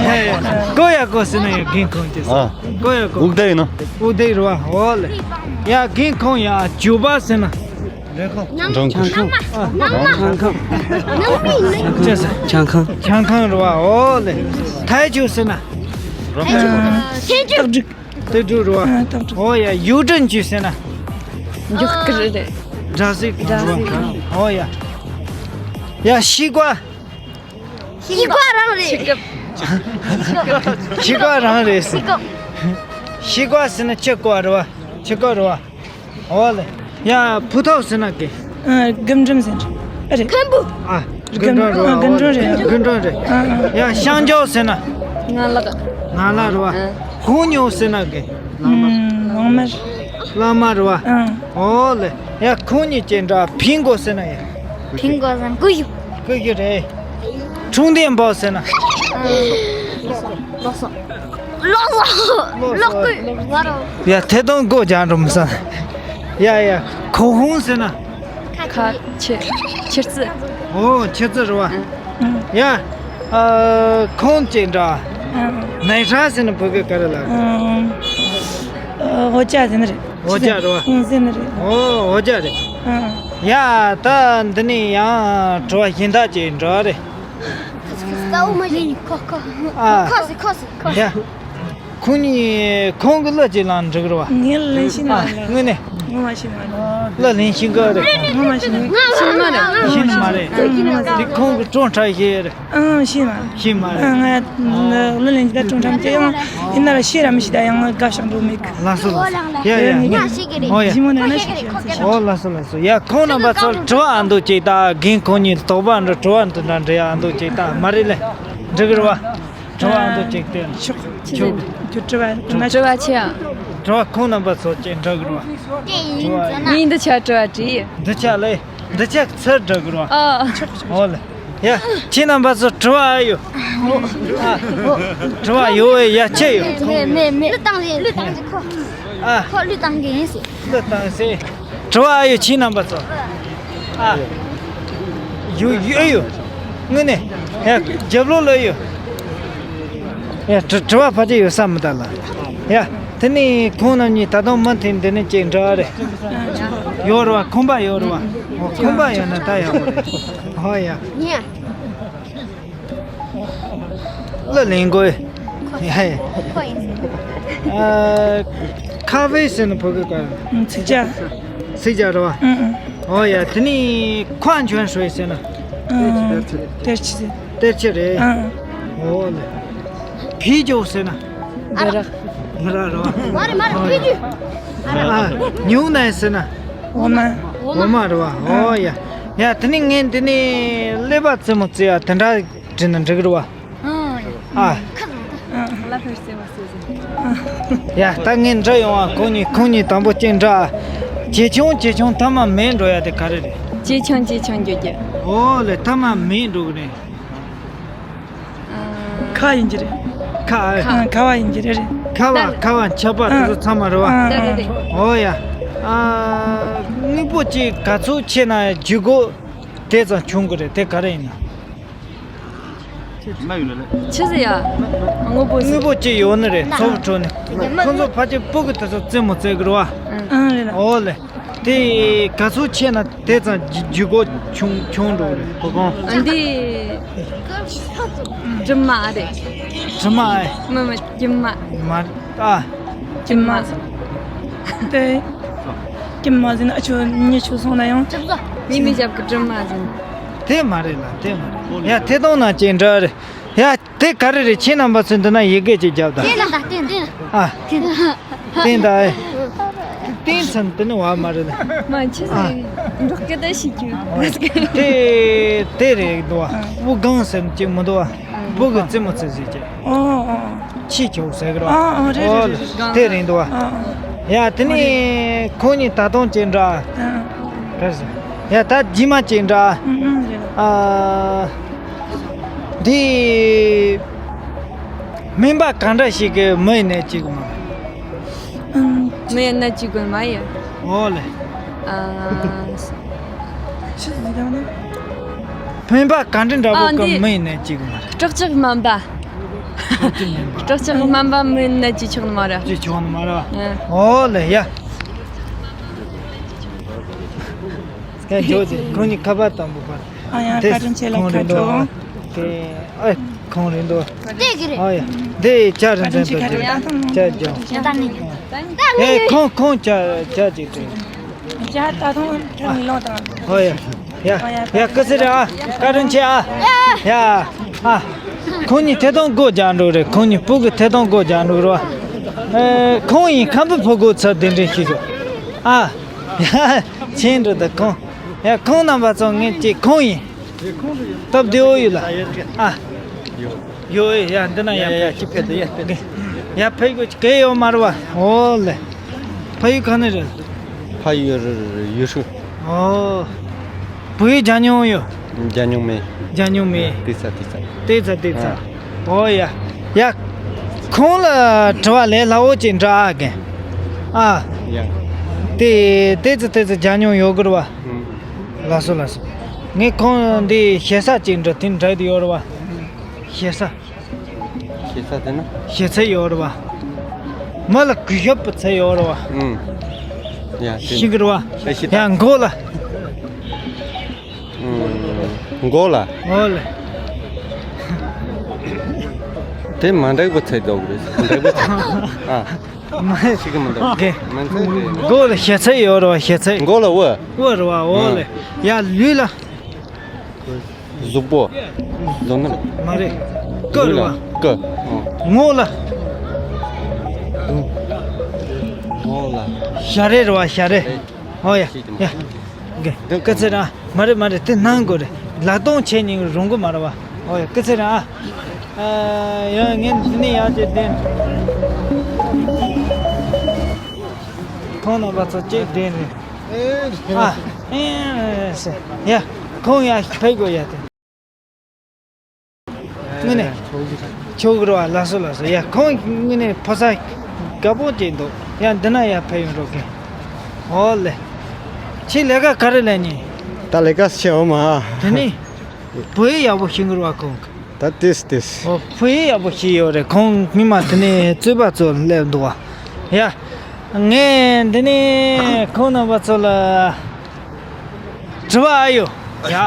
ཡ་ཡ། ཀོ་ཡ་ཀོ་ཟེར་ན་ཡ། རྒན་ཁོང་ཅི་ཟེར། ཨ། ཀོ་ཡ་ཀོ། འུག་དེ་ཡིན་ནོ། འུག་དེ་རེད་བ། འོ་ལེ། ཡ། རྒན་ཁོང་ཡ། ཇུ་བ་ཟེར་ན། འབྲང་ཁང་། འབྲང་ཁང་། ཅི་ཟེར། ཆང་ཁང་། ཆང་ཁང་རེད་བ། འོ་ལེ། ཐའི་ཇུ་ཟེར་ན། ཐེ་ཀྲུག། ཏི་ཀྲུ་རུ་བ། ཨ། ཏི་ཀྲུ། ཨོ་ཡ། ཡུ་ཀྲིན་ཅུས་ཟེར་ན། མགྱོགས་ཀི་རེད། སྒྲ་གཟིགས་རེད་བ། ཨོ་ཡ། ཡ། ཤི་ཀ་བ། ཤི་ཀ་བ་རང་རེད། ཤི་ཀ་བ་རང་རེད་ཟེར། ཤི་ཀ་བ་ཟེར་ན་ཆི་ཀ་བ་རེད་བ། ཆི་ཀ་བ་རེད་བ། ཨོ་ལེ། ཡ། ཕུ་ཐོག་ཟེར་ན་གི། ཨ། རྒུན་འབྲུམ་ཟེར་རེད། ཨ་རེད། ཁམ་བུ། ཨ། རྒུན་འབྲུམ་རེད་བ། རྒུན་འབྲུམ་རེད། རྒུན་འབྲུམ་རེད། ཨ། ཨ། ཡ། ཤང་ཇོ་ཟེར་ན། ང་ལག། ང་ལག་རེད་བ། ཨ། ཧུང་ཉོ་ཟེར་ན་གི། ཨ། ལག་དམར། ལག་དམར་རེད་བ། ཨ། ཨོ་ལེ། ཡ། ཁོང་གཉིས་ཀྱི་འདྲ། ཕིང་གོ་ཟེར་ན་ཡ། ཕིང་གོ་ཟེར་ན་ཀུ་ཡུ། ཀུ་ཡུ་རེད། ཁྲུང་ལྡན་པོ་ཟེར་ན། ལོག་སོ། ལོག་སོ། ལོག་སོ། ལོག་ཀུ། ང་རོ། ཡ། ཐད་གཏོང་སྒོ་རྒྱག་འགྲོ་མི་ས། ཡ་ཡ། ཁོ་ཧུང་ཟེར་ན། ཁ་ཆེ། ཆེར་ཙི། ཨོ། ཆེར་ཙི་རེད་བ། ཨ། ཡ། ཨ། ཁོང་ཅེ་འདྲ། ཨ། ནའི་ཧྲ་ཟེར་ན་བོད་སྐད་ག་རེ་ལབ། ཨ། ཨོ་ཅ་ཟེར་ན་རེད། ཨོ་ཅ་རེད་བ། ཨ། ཟེར་ན་རེད། ཨོ། ཨོ་ཅ་རེད། ཨ། ཡ། ད་འདི་ནས་ཡང་དྲི་བ་གཞན་དག་ཅིག་འདྲ་རེད། ཨ། ཁོ་ཁོ་ཁོ་ཟེར། ཁོ་ཟེར། ཁོ། ཡ། ཁོང་གཉིས། ཁོང་གི་གླུ་ཅིག་བླངས་འགྲིག་རེད་བ། ངས་གླུ་ལེན་ཤེས་ནི་མ་རེད། ཨ། དངོས་གནས། ངོ་མ་ཤེས་ནི་མ་རེད། གླུ་ལེན་ཤེས་གི་རེད། ངོ་མ་ཤེས་ནི། ཤེས་ནི་མ་རེད། ཤེས་ནི་མ་རེད། ཨ། ངོ་མ་ཤེས་ནི། འདི་ཁོང་གི་ཀྲོང་ཁྲ་ཤེས་རེད། ཨང་། ཤེས་མ་རེད། ཤེས་མ་རེད། ཨ། ང་གླུ་ལེན་རྒྱུ་ད་ཀྲོང་ཁྲ་མི་ཤེས། ཡང་ཡིན་ན་ར་ཤེས་ར་མི་ཤེས། ད་ཡང་དགའ་ཞིང་འགྲོ་མེད་གི། ལགས་སོ་ལགས་སོ། ཡ་ཡ། ང་ཤེས་གི་རེད། ཨོ་ཡ། ཞི་མོ་ནས་ན་ཤེས་གི་རེད། ཁོ་ཤེས་གི་རེད། ཨོ། ལགས་སོ་ལགས་སོ། ཡ། ཁོང་རྣམ་པ་ཚོར་དྲི་བ་ཨ་མདོ་ཅིག་ད། རྒན་ཁོང་གཉིས་དོགས་པ་འདྲ། དྲི་བ་འདི་འདྲ་འདྲ་ཡ་ཨ་མདོ་ཅིག་ད། མ་རེད་ལེ། འགྲིག་རེད་བ། དྲི་བ་འདི་གཅིག་སྟེ། ཆོག་ཆོག་ཁྱོད་དྲི་བ་ཁོ་ན། དྲི་བ་ཆེ་ཡ། དྲི་བ་ཁོང་རྣམ་པ་ཚོ་གཅིག་འདྲི་དགོས་རེད་བ། ངས་འདི་ཆ་དྲི་བ་དྲིས། འདི་ཆ་ལས་འདི་ཆ་ཚུར་འདྲི་དགོས་རེད་བ། ཨ། ཆོག་ཆོག་ཨོ་ལེ། ཡ། ཁྱེད་རྣམ་པ་ཚོ་དྲི་བ་ཨ་ཡོད། ཨ། དྲི་བ་ཡོད་པས་ཡ་ཁྱེད་ཡོད། མེད་མེད་མེད། གླུ་བཏང་རེད། གླུ་བཏང་རེད་ཁོ། ཨ། ཁོ་གླུ་བཏང་གི་ཡིན་ཟེར། གླུ་བཏང་ཟེར། དྲི་བ་ཨ་ཡོད་ཁྱེད་རྣམ་པ་ཚོ། ཨ། ཡོད་ཡོད་ཡོད། དངོས་གནས། ཡ། རྒྱབ་ལོགས་ལ་ཡོད། ཡ། དྲི་དྲི་བ་ཕལ་ཆེར་ཡོད་ས་མི་གདའ་ལ། ཡ། དེ་ནས་ཁོང་རྣམ་གཉིས་ད་དུང་མུ་མཐུད་འདི་ནས་ཅིག་འདྲི་བ་རེད། ཡོད་རེད་བ། ཁོམ་པ་ཡོད་རེད་བ། ཨོ། ཁོམ་པ་ཡོད་ན་ད་ཡག་པོ་རེད། ཨོ་ཡ། ཡ། གླུ་ལེན་དགོས། ཡ་ཡ། ཁོ་ཡིན། ཨ། ཁ་ཝེ་ཟེར་ན་བོད་སྐད་ག་རེ། ཚིག་ཇ། ཚིག་ཇ་རེད་བ། ཨོ་ཡ། དེ་ནས་ཁོའང་ཆོན་ཧྲོས་ཟེར་ན། ཨ། གཏེར་ཆི་ཟེར། གཏེར་ཆི་རེད། ཨ། འོ་ལེ། བི་ཇོ་ཟེར་ན། བི་རག་བི་རག་རེད་བ། མ་རེད་མ་རེད། བི་ཇོ། ཨ། ཉུང་ན་ཟེར་ན། འོ་མ། འོ་མ་རེད་བ། འོ་ཡ། ཡ། དེ་ནས་ངས་འདི་ནས་ཀླད་པ་རྩེད་མོ་རྩེ་ཡ་དེ་འདྲ་བྲིས་ན་འགྲིག་རེད་བ། ཨ། ཡ། ད་ངས་འདྲི་ཡོང་བ། ཁོང་གཉིས་ཁོང་གཉིས་དང་པོ་གཅིག་འདྲི། ཇེ་ཆུང་ཇེ་ཆུང་མཐའ་མ་མེད་འགྲོ་ཡ་དེ་ག་རེ་རེད། ཇེ་ཆུང་ཇེ་ཆུང་འགྱོ་རྒྱུ། འོ་ལེ། མཐའ་མ་མེད་འགྲོ་གི་རེད། ཁ་ཡིན་གྱི་རེད། ཁ། ཨ། ཁ་བ་ཡིན་གྱི་རེད། རེད། ཁ་བ་ཁ་བ་ཆབ་པ་དེ་ཚོ་ཚང་མ་རེད་བ། ཨ། ཨ། ཨ། འོ་ཡ། ཨ། དངོས་པོ་གཅིག་ག་ཚོད་ཆེ་ན་ལྗིད་ཁོག་དེ་ཙམ་ཆུང་གི་རེད། དེ་ག་རེ་ཡིན་ན། ཆི་ཟེར་ཡ། དངོས་པོ་ཟེར། དངོས་པོ་གཅིག་ཡོད་ནི་རེད། ཚོགས་ཁྲོད་ནས། ཁོ་ཚོ་ཕལ་ཆེར་སྤུ་གུ་དེ་ཚོ་རྩེད་མོ་རྩེ་གི་རེད་བ། ཨ། རེད་ལ། འོ་ལེ། དེ་ག་ཚོད་ཆེ་ན་དེ་ཙམ་ལྗིད་ཁོག་ཆུང་ཆུང་འགྲོ་གི་རེད། གོ་གོང་། འདི་གྲིབ་མ་རེད། གྲིབ་མ་ཨེ། མི་མི་གྲིབ་མ། མ། ཨ། གྲིབ་མ། དེ། གྲིབ་མ་ཟེར་ན་ཨ་ཆོ་ཉེ་ཆོ་སོང་ན་ཡང་། མི་མི་ཞབས་ཀྱི་གྲིབ་མ་ཟེར། དེ་མ་རེད་ལ། དེ་མ་རེད། ཡ། དེ་དང་ན་ཅན་འདྲ་རེད། ཡ། དེ་ག་རེ་རེད། ཁྱེད་རྣམ་པ་ཚོས་འདི་ན་ཡི་གེ་ཅིག་རྒྱབ་དང་། བསྟན་ད་བསྟན་བསྟན། ཨ། བསྟན་ད་ཨེ། བསྟན་ཚུན་དེ་ནི་བ་མ་རེད་ལ། མ་ཆི་ཟེར། འབྲོག་སྐད་ད་ཤེས་རྒྱུ། དེ་དེ་རེད་འདུག་བ། དབུ་སྒང་ཟེར་གྱི་མི་འདུག་བ། སྤུ་གུ་རྩེད་མོ་རྩེ་ཟེར་གྱི། ཨོ་ཨོ། ཁྱི་ཁྱོ་ཟེར་གི་རེད་བ། ཨོ་ཨོ། རེད་རེད་རེད། དེ་རེད་འདུག་བ། ཨོ་ཨོ། ཡ། དེ་ནི་ཁོང་གཉིས་ད་དུང་ཅིག་འདྲ། ཨ། ག་རེ་ཟེར། ཡ། ད་རྗེས་མ་ཅིག་འདྲ། ཨ། འདི། སྨན་པ་ག་འདྲ་ཞིག་གི་མི་ཡིན་ནའི་གཅིག་མ། ཨམ། མི་ཡིན་ན་གཅིག་དགོས་མ་ཡིན། འོ་ལེ། ཨ། ཆི་ཟིག་ཡང་ན། སྨན་པ་ག་འདྲ་འདྲ་པོ་གི་མི་ཡིན་ནའི་གཅིག་མ། སྲོག་ཆགས་སྨན་པ། སྲོག་ཆགས་སྨན་པ་མི་ཡིན་ན་གཅིག་ཆོག་ནི་མ་རེད། གཅིག་ཆོག་ནི་མ་རེད། ཨ། འོ་ལེ་ཡ། ཡ། འཇོག་ཅིག་ཁོང་གཉིས་ཁ་པར་དང་པོ་པར། ཨ་ཡ། དེ་བཀའ་དྲིན་ཆེ་ལ། ཁོང་རེད་འདུག་དེ་ཨ་ཁོང་རེད་འདུག་དེ་གི་རེད། ཨ་ཡ། དེ་ཇ་རེ་འཛིན་དུ་ཅིག་ཇ་ཇོ། ད་ནི། ཨེ་ཁོང་ཁོང་ཇ་ཇ་ཅིག་དེ། ཇ་ད་དུང་ཁྱོད་མི་ལོང་དང་། ཨ་ཡ། ཡ་ཡ། སྐུ་ཚེ་རིང་ཨ། བཀའ་དྲིན་ཆེ་ཨ། ཡ། ཨ། ཁོང་གཉིས་ཐད་གཏོང་སྒོ་རྒྱག་འགྲོ་རེད། ཁོང་གཉིས་སྤུ་གུ་ཐད་གཏོང་སྒོ་རྒྱག་འགྲོ་རེད་བ། ཨེ་ཁོང་ཡིན། ཁམས་པའི་ཕོ་རྒོད་ཚོ་གདན་འདྲེན་ཞུས་ཤོག་ཨ། ཡ། ཆེན་འགྲོ་ད་ཁོང་། ཡ། ཁོང་རྣམ་པ་ཚོ་ངས་ཅིག་ཁོང་ཡིན། སྟབས་བདེ་བོ་ཡོད་ལ། ཨ། ཡོད་ཡོད། ཡ། འདི་ན་ཡ། ཡ་ཡ། ཅི་ཕེབས་དུ་ཡ་ཕེབས། ཡ། ཕ་ཡུལ་ག་ཡོད་མ་རེད་བ། འོ་ལེ། ཕ་ཡུལ་ག་ནས་རེད། ཕ་ཡུལ་ཡུལ་ཤུལ། ཨོ། བུ་ཡུལ་རྒྱ་ཉུང་ཡོད། རྒྱ་ཉུང་མེད། རྒྱ་ཉུང་མེད། དེ་ཚ་དེ་ཚ། དེ་ཚ་དེ་ཚ། ཨ། ཨོ་ཡ། ཡ། ཁོང་ལ་དྲི་བ་ལས་སླ་བོ་ཅིག་འདྲི་ཨ་གན། ཨ། ཡ། དེ་དེ་ཚ་དེ་ཚ་རྒྱ་ཉུང་ཡོད་གི་རེད་བ། ཨུམ། ལགས་སོ་ལགས་སོ། ངས་ཁོང་འདི་ཞེ་ས་ཅིག་འདྲི་དེ་འདྲ་དེ་ཡོད་རེད་བ། ཞེ་ས། ཞེ་ས་དེ་ན། ཞེ་ཚད་ཡོད་རེད་བ། མི་ལ་གུས་ཞབས་པའི་ཚད་ཡོད་རེད་བ། ཨུམ། ཡ་དེ། ཤེས་ཀྱི་རེད་བ། ཨེ་ཤེས་ད། ཡ་མགོ་ལ། ཨུམ། མགོ་ལ། འོ་ལེ། དེ་མ་འདྲ་བའི་ཚད་འདུག་རེད། མ་འདྲ་བའི་ཚད། ཨ། མ་ཤེས་ཀྱི་མི་འདུག་གེ། མ་ཚད་དེ། མགོ་ལ་ཞེ་ཚད་ཡོད་རེད་བ། ཞེ་ཚད། མགོ་ལ་དབུ། དབུ་རེད་བ། འོ་ལེ། ཡ་ལུས་ལ། གཟུགས་པོ། གཟུགས་ནི། མ་རེད། སྐུ་རེད་བ། སྐུ། ངོ་ལ། ངོ་ལ། ཞལ་རས་རེད་བ། ཞལ་རས། ཨོ་ཡ་ཡ། ག་ག་ཚད་ར། མ་རེད་མ་རེད། དེ་སྣང་དགོས་རེད། ལག་སྟོང་བྱས་ཉིན་རུང་གི་མ་རེད་བ། ཨོ་ཡ། ག་ཚད་ར། ཨ། ཡང་ངས་འདི་ནས་ཡར་བྱས་ཏེ། ཁོང་རྣམ་པ་ཚོ་གཅིག་བསྡད་ནས། ཨ། ཨེ་ཟེར། ཡ། ཁོང་ཡར་ཕེབས་དགོས་ཡ་དེ། ངོས་ནས། ཆོག་གི་རེད་བ། ལགས་སོ་ལགས་སོ། ཡ། ཁོང་ངོས་ནས་ཕོ་གསར་དགའ་པོ་ཅིག་འདུག། ཡ། འདི་ན་ཡར་ཕེབས་ཡོང་རོགས་གྱིས། ཨོ་ལེ། ཁྱེད་ལས་ཀ་ག་རེ་ལས་ནི། ད་ལས་ཀ་བྱེད་འོ་མ། དེ་ནི། བོད་ཡིག་ཡག་པོ་ཤེས་ཀྱི་རེད་བ་ཁོང་གིས། ད་ཏིས་ཏིས། ཨོ། བོད་ཡིག་ཡག་པོ་ཤེས་ཡོད་རེད། ཁོང་སྔོན་མ་དེ་ནས་རྩོད་པ་ཚོ་སླེབས་འདུག་བ། ཡ། ངས་འདི་ནས་ཁོང་རྣམ་པ་ཚོ་ལ་དྲི་བ་ཨ་ཡོད། ཡ།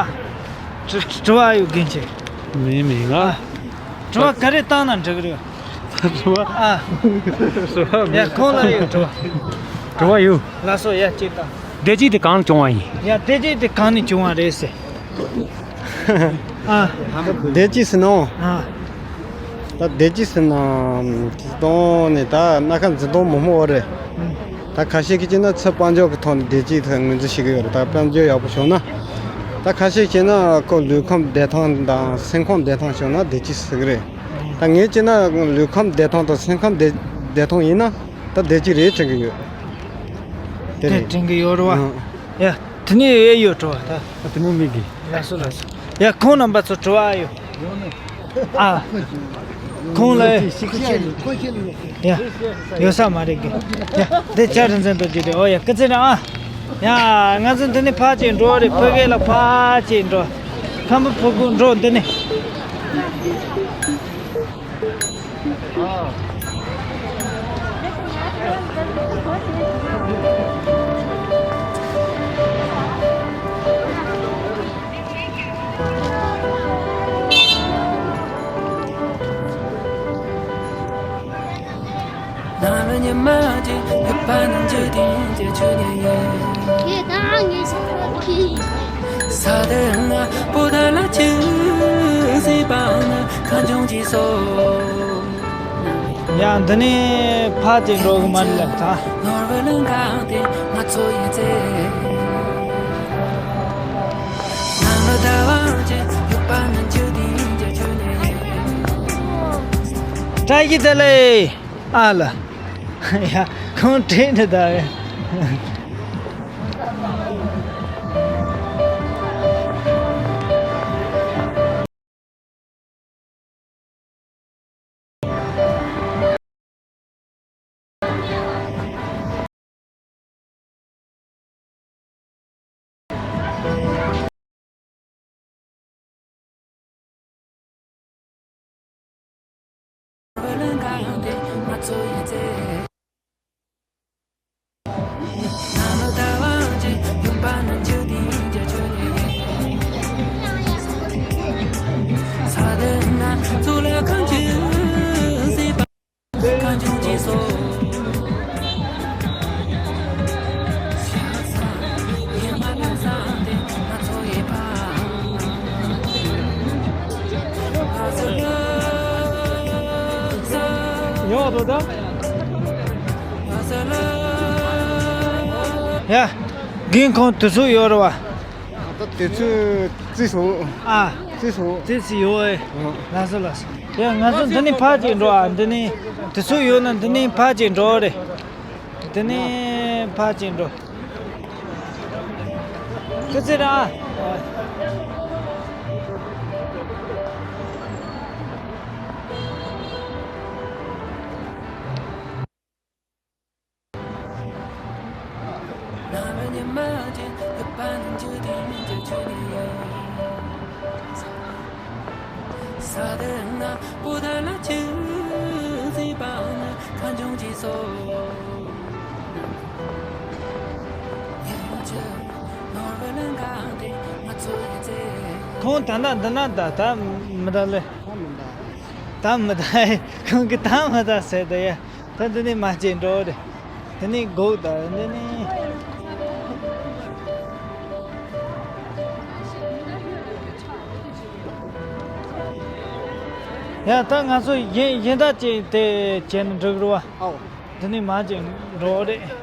དྲི་དྲི་བ་ཨ་ཡོད་རྒན་ཆེ། མིན་མིན་ང་། ཨ། དྲི་བ་ག་རེ་བཏང་ན་འགྲིག་གི་རེད། དྲི་བ། ཨ། དྲི་བ་ཡ། མིན། ཁོང་ལ་ཡོད་དྲི་བ། དྲི་བ་ཡོད། ལགས་སོ། ཡ། ཅིག་བཏང་། བདེ་སྐྱིད་དེ་གང་བྱུང་བ་ཡིན། ཡ། བདེ་སྐྱིད་དེ་གང་ནས་བྱུང་བ་རེད་ཟེར། ཨ། བདེ་སྐྱིད་ཟེར་ན། ཨ། ད་བདེ་སྐྱིད་ཟེར་ན། སྟོང་ནས་ད་སྣ་ཁ་འཛིན་སྟངས་མང་པོ་ཡོད་རེད། ཨ། ད་ཁ་ཤས་ཀྱིས་བྱས་ན་ཚེ་དཔལ་འབྱོར་གྱི་ཐོག་ནས་བདེ་སྐྱིད་ཐོག་ངོས་འཛིན་བྱེད་ཀྱི་ཡོད་རེད། ད་དཔལ་འབྱོར་ཡག་པོ་བྱུང་ན། ད་ཁ་ཤས་བྱས་ན་ཁོ་ལུས་ཁམས་བདེ་ཐང་དང་སེམས་ཁམས་བདེ་ཐང་བྱུང་ན་བདེ་སྐྱིད་ཟེར་གི་རེད། ད་ངས་བྱས་ན་ལུས་ཁམས་བདེ་ཐང་དང་སེམས་ཁམས་བདེ་བདེ་ཐང་ཡིན་ན་ད་བདེ་སྐྱིད་རེད་དྲན་གྱི་ཡོད། དེ་དེ་རེད། དྲན་གྱི་ཡོད་རེད་བ། ཨང་། ཡ། དེ་ནས་ཨེ་ཡོད་དྲི་བ་ད། ཨ། དེ་མོ་མེད་གི། ལགས་སོ་ལགས་སོ། ཡ། ཁོང་རྣམ་པ་ཚོ་དྲི་བ་ཨ་ཡོད། ཨ། ཁོང་ལ། ཡ། ཡོད་ས་མ་རེད་གི། ཡ། འདི་ལྕགས་རི་འཛིན་དུ་བརྒྱུད་དེ། ཨོ་ཡ། སྐུ་ཚེ་རིང་ཨ། ཡ། ང་ཚོ་འདི་ནས་ཕར་ཅིག་འགྲོ་རེད། ཕ་གི་ལ་ཕར་ཅིག་འགྲོ། ཁམས་པ་ཕུ་གུ་འགྲོ་འདི་ནས། ཡ། འདི་ནས་ཕར་ཅིག་འགྲོ་གི་མ་རེད་ལབ་ད། བཀྲ་ཤིས་བདེ་ལེགས་ཨ་ལ། ཡ། ཁོང་བྲིས་འདི་ད། ཡོད་དོ་ད། ཡ། རྒན་ཁོང་དུས་ཚོད་ཡོད་རེད་བ། ད་དུས་ཚོད་རྩིས་སོང་། ཨ། རྩིས་སོང་། རྩིས་སུ་ཡོད་ཨེ། ཨ། ལགས་སོ་ལགས་སོ། ཡ། ང་ཚོ་འདི་ནས་ཕར་ཅིག་འགྲོ་ཨ། འདི་ནས་དུས་ཚོད་ཡོད་ན་འདི་ནས་ཕར་ཅིག་འགྲོ་རེད། འདི་ནས་ཕར་ཅིག་འགྲོ། སྐུ་ཚེ་རིང་ཨ། ཁོང་ད་ལྟ་འདི་ན་ད་ད་མི་ད་ལེ། ད་མི་ད། ཁོང་གིས་ད་མི་ད་ཟེར་ད་ཡ། ད་འདི་ནས་མར་ཅིག་འགྲོ་རེད། དེ་ནས་སྒུག་ད་འདི་ནས། ཡ། ད་ང་ཚོ་གཞན་གཞན་དག་ཅིག་དེ་བྱས་ན་འགྲིག་རེད་བ། ཨོ། འདི་ནས་མར་ཅིག་འགྲོ་རེད།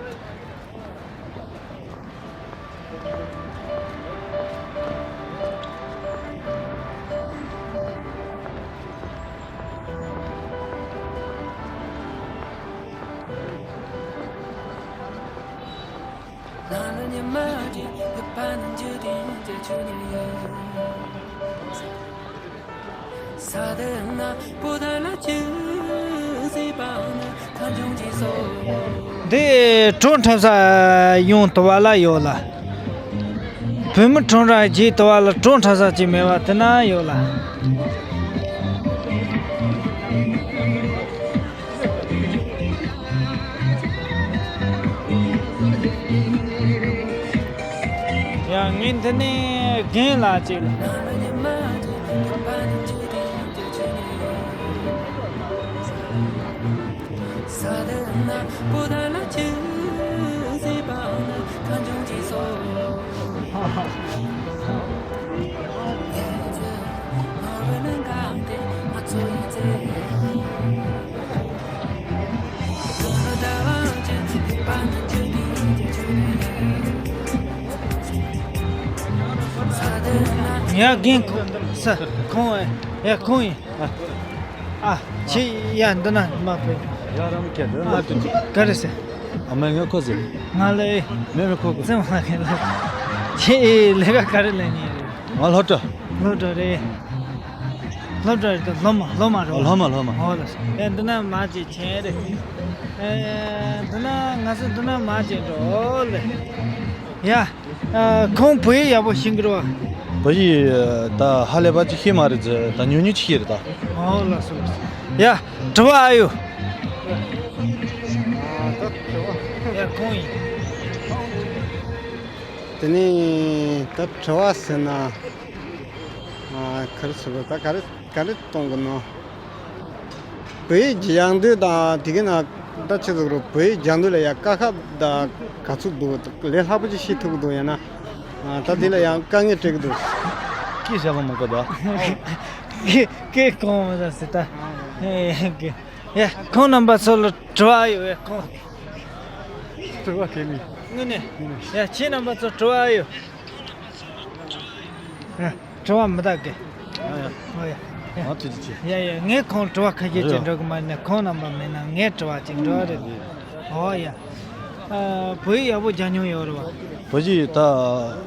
འདི་གྲོ་འཁྲབ་ས་ཡོང་དུ་བ་ལ་ཡོད་ལ། བོད་མི་ཁྲོམ་ར་རྗེས་དུ་བ་ལ་གྲོ་འཁྲབ་ས་ཅིག་མེད་པ་དེ་ན་ཡོད་ལ། ཡ་ངས་འདི་ནས་རྒན་ལགས་ཅིག་ལ། ཡ་རྒན་ཁོ་ས་ཁོང་ཡ་ཁོང་ཡིན། ཨ་ཁྱེད་ཡ་འདི་ན་མ་ཕེབས། ཡ་རང་མི་ཁྱེད་འདི་ན་ཨ་ལབ་དུས་ག་རེ་ཟེར། ཨ་མ་ངས་ཁོ་ཟེར། ང་ལ་ཨེ། མེ་མེ་ཁོ་ཁོ། ཙམ་ལ་ཁེ་ལ། ཁྱེད་ཨེ་ལས་ཀ་ག་རེ་ལས་ནི་རེད། ང་སློབ་གྲྭ། སློབ་གྲྭ་རེད། སློབ་གྲྭ་རེད་ད་སློབ་མ་སློབ་མ་རེད། ཨ་སློབ་མ་སློབ་མ། ཨོ་ལ་སོ། ཨེ་འདི་ན་མ་ཅིག་ཆེན་རེད། ཨེ་འདི་ན་ང་ཚོ་འདི་ན་མ་ཅིག་འགྲོ་ཨོ་ལེ། ཡ། ཨ་ཁོང་བོད་ཡིག་ཡག་པོ་ཤེས་ཀྱི་རེད་བ། བོད་ཡིག་ད་ཧ་ལས་པ་ཅིག་ཤེས་མ་རེད་ཟེར་ད་ཉུང་ཉུང་ཅིག་ཤེས་རེད་ད། ཨོ་ལགས་སོ་ལགས་སོ། ཡ་དྲི་བ་ཨ་ཡོད། ཡ་ཁོང་ཡིན། དེ་ནས་ད་དྲི་བ་ཟེར་ན་ཨ་ག་རེ་ཟེར་དགོས་ད་ག་རེ་ག་རེ་གཏོང་དགོས་ནོ། བོད་ཡིག་སྦྱང་དུས་དང་དེ་གི་ན་ད་ཆི་ཟིག་རུ་བོད་ཡིག་སྦྱང་དུས་ལ་ཡང་དཀའ་ཁག་དང་ག་ཚོད་འདུག་ལས་སླ་པོ་ཅིག་ཤེས་ཐུབ་ཀྱི་འདུག་ཡང་ན་ད་དེ་ལ་ཡང་དཀའ་ངལ་འཕྲད་ཀྱི་འདུག་སྐད་བཤད་པ་མ་དགོས་ད། སྐད་སྐད་གོང་མ་ཟ་སི་ད། ཡ་ཁོང་རྣམ་པ་ཚོ་ལ་དྲི་བ་ཡོད་ཡ་ཁོང་། དྲི་བ་གལ་མེད། དངོས་གནས། ཡ་ཁྱེད་རྣམ་པ་ཚོ་དྲི་བ་ཡོད། དྲི་བ་མི་དག་གི། ཡ་ཡ། ཨོ་ཡ། ཡ། ང་དུས་ཀྱི་ཆེ། ཡ་ཡ་ངས་ཁོང་དྲི་བ་ཁ་ཤས་ཅིག་འགྲོ་གི་མ་ནས་ཁོང་རྣམ་པ་མེད་ན་ངས་དྲི་བ་ཅིག་འགྲོ་རེད། ཨོ་ཡ། ཨ་བོད་ཡིག་ཡག་པོ་སྦྱང་མྱོང་ཡོད་རེད་བ། བོད་ཡིག་ད་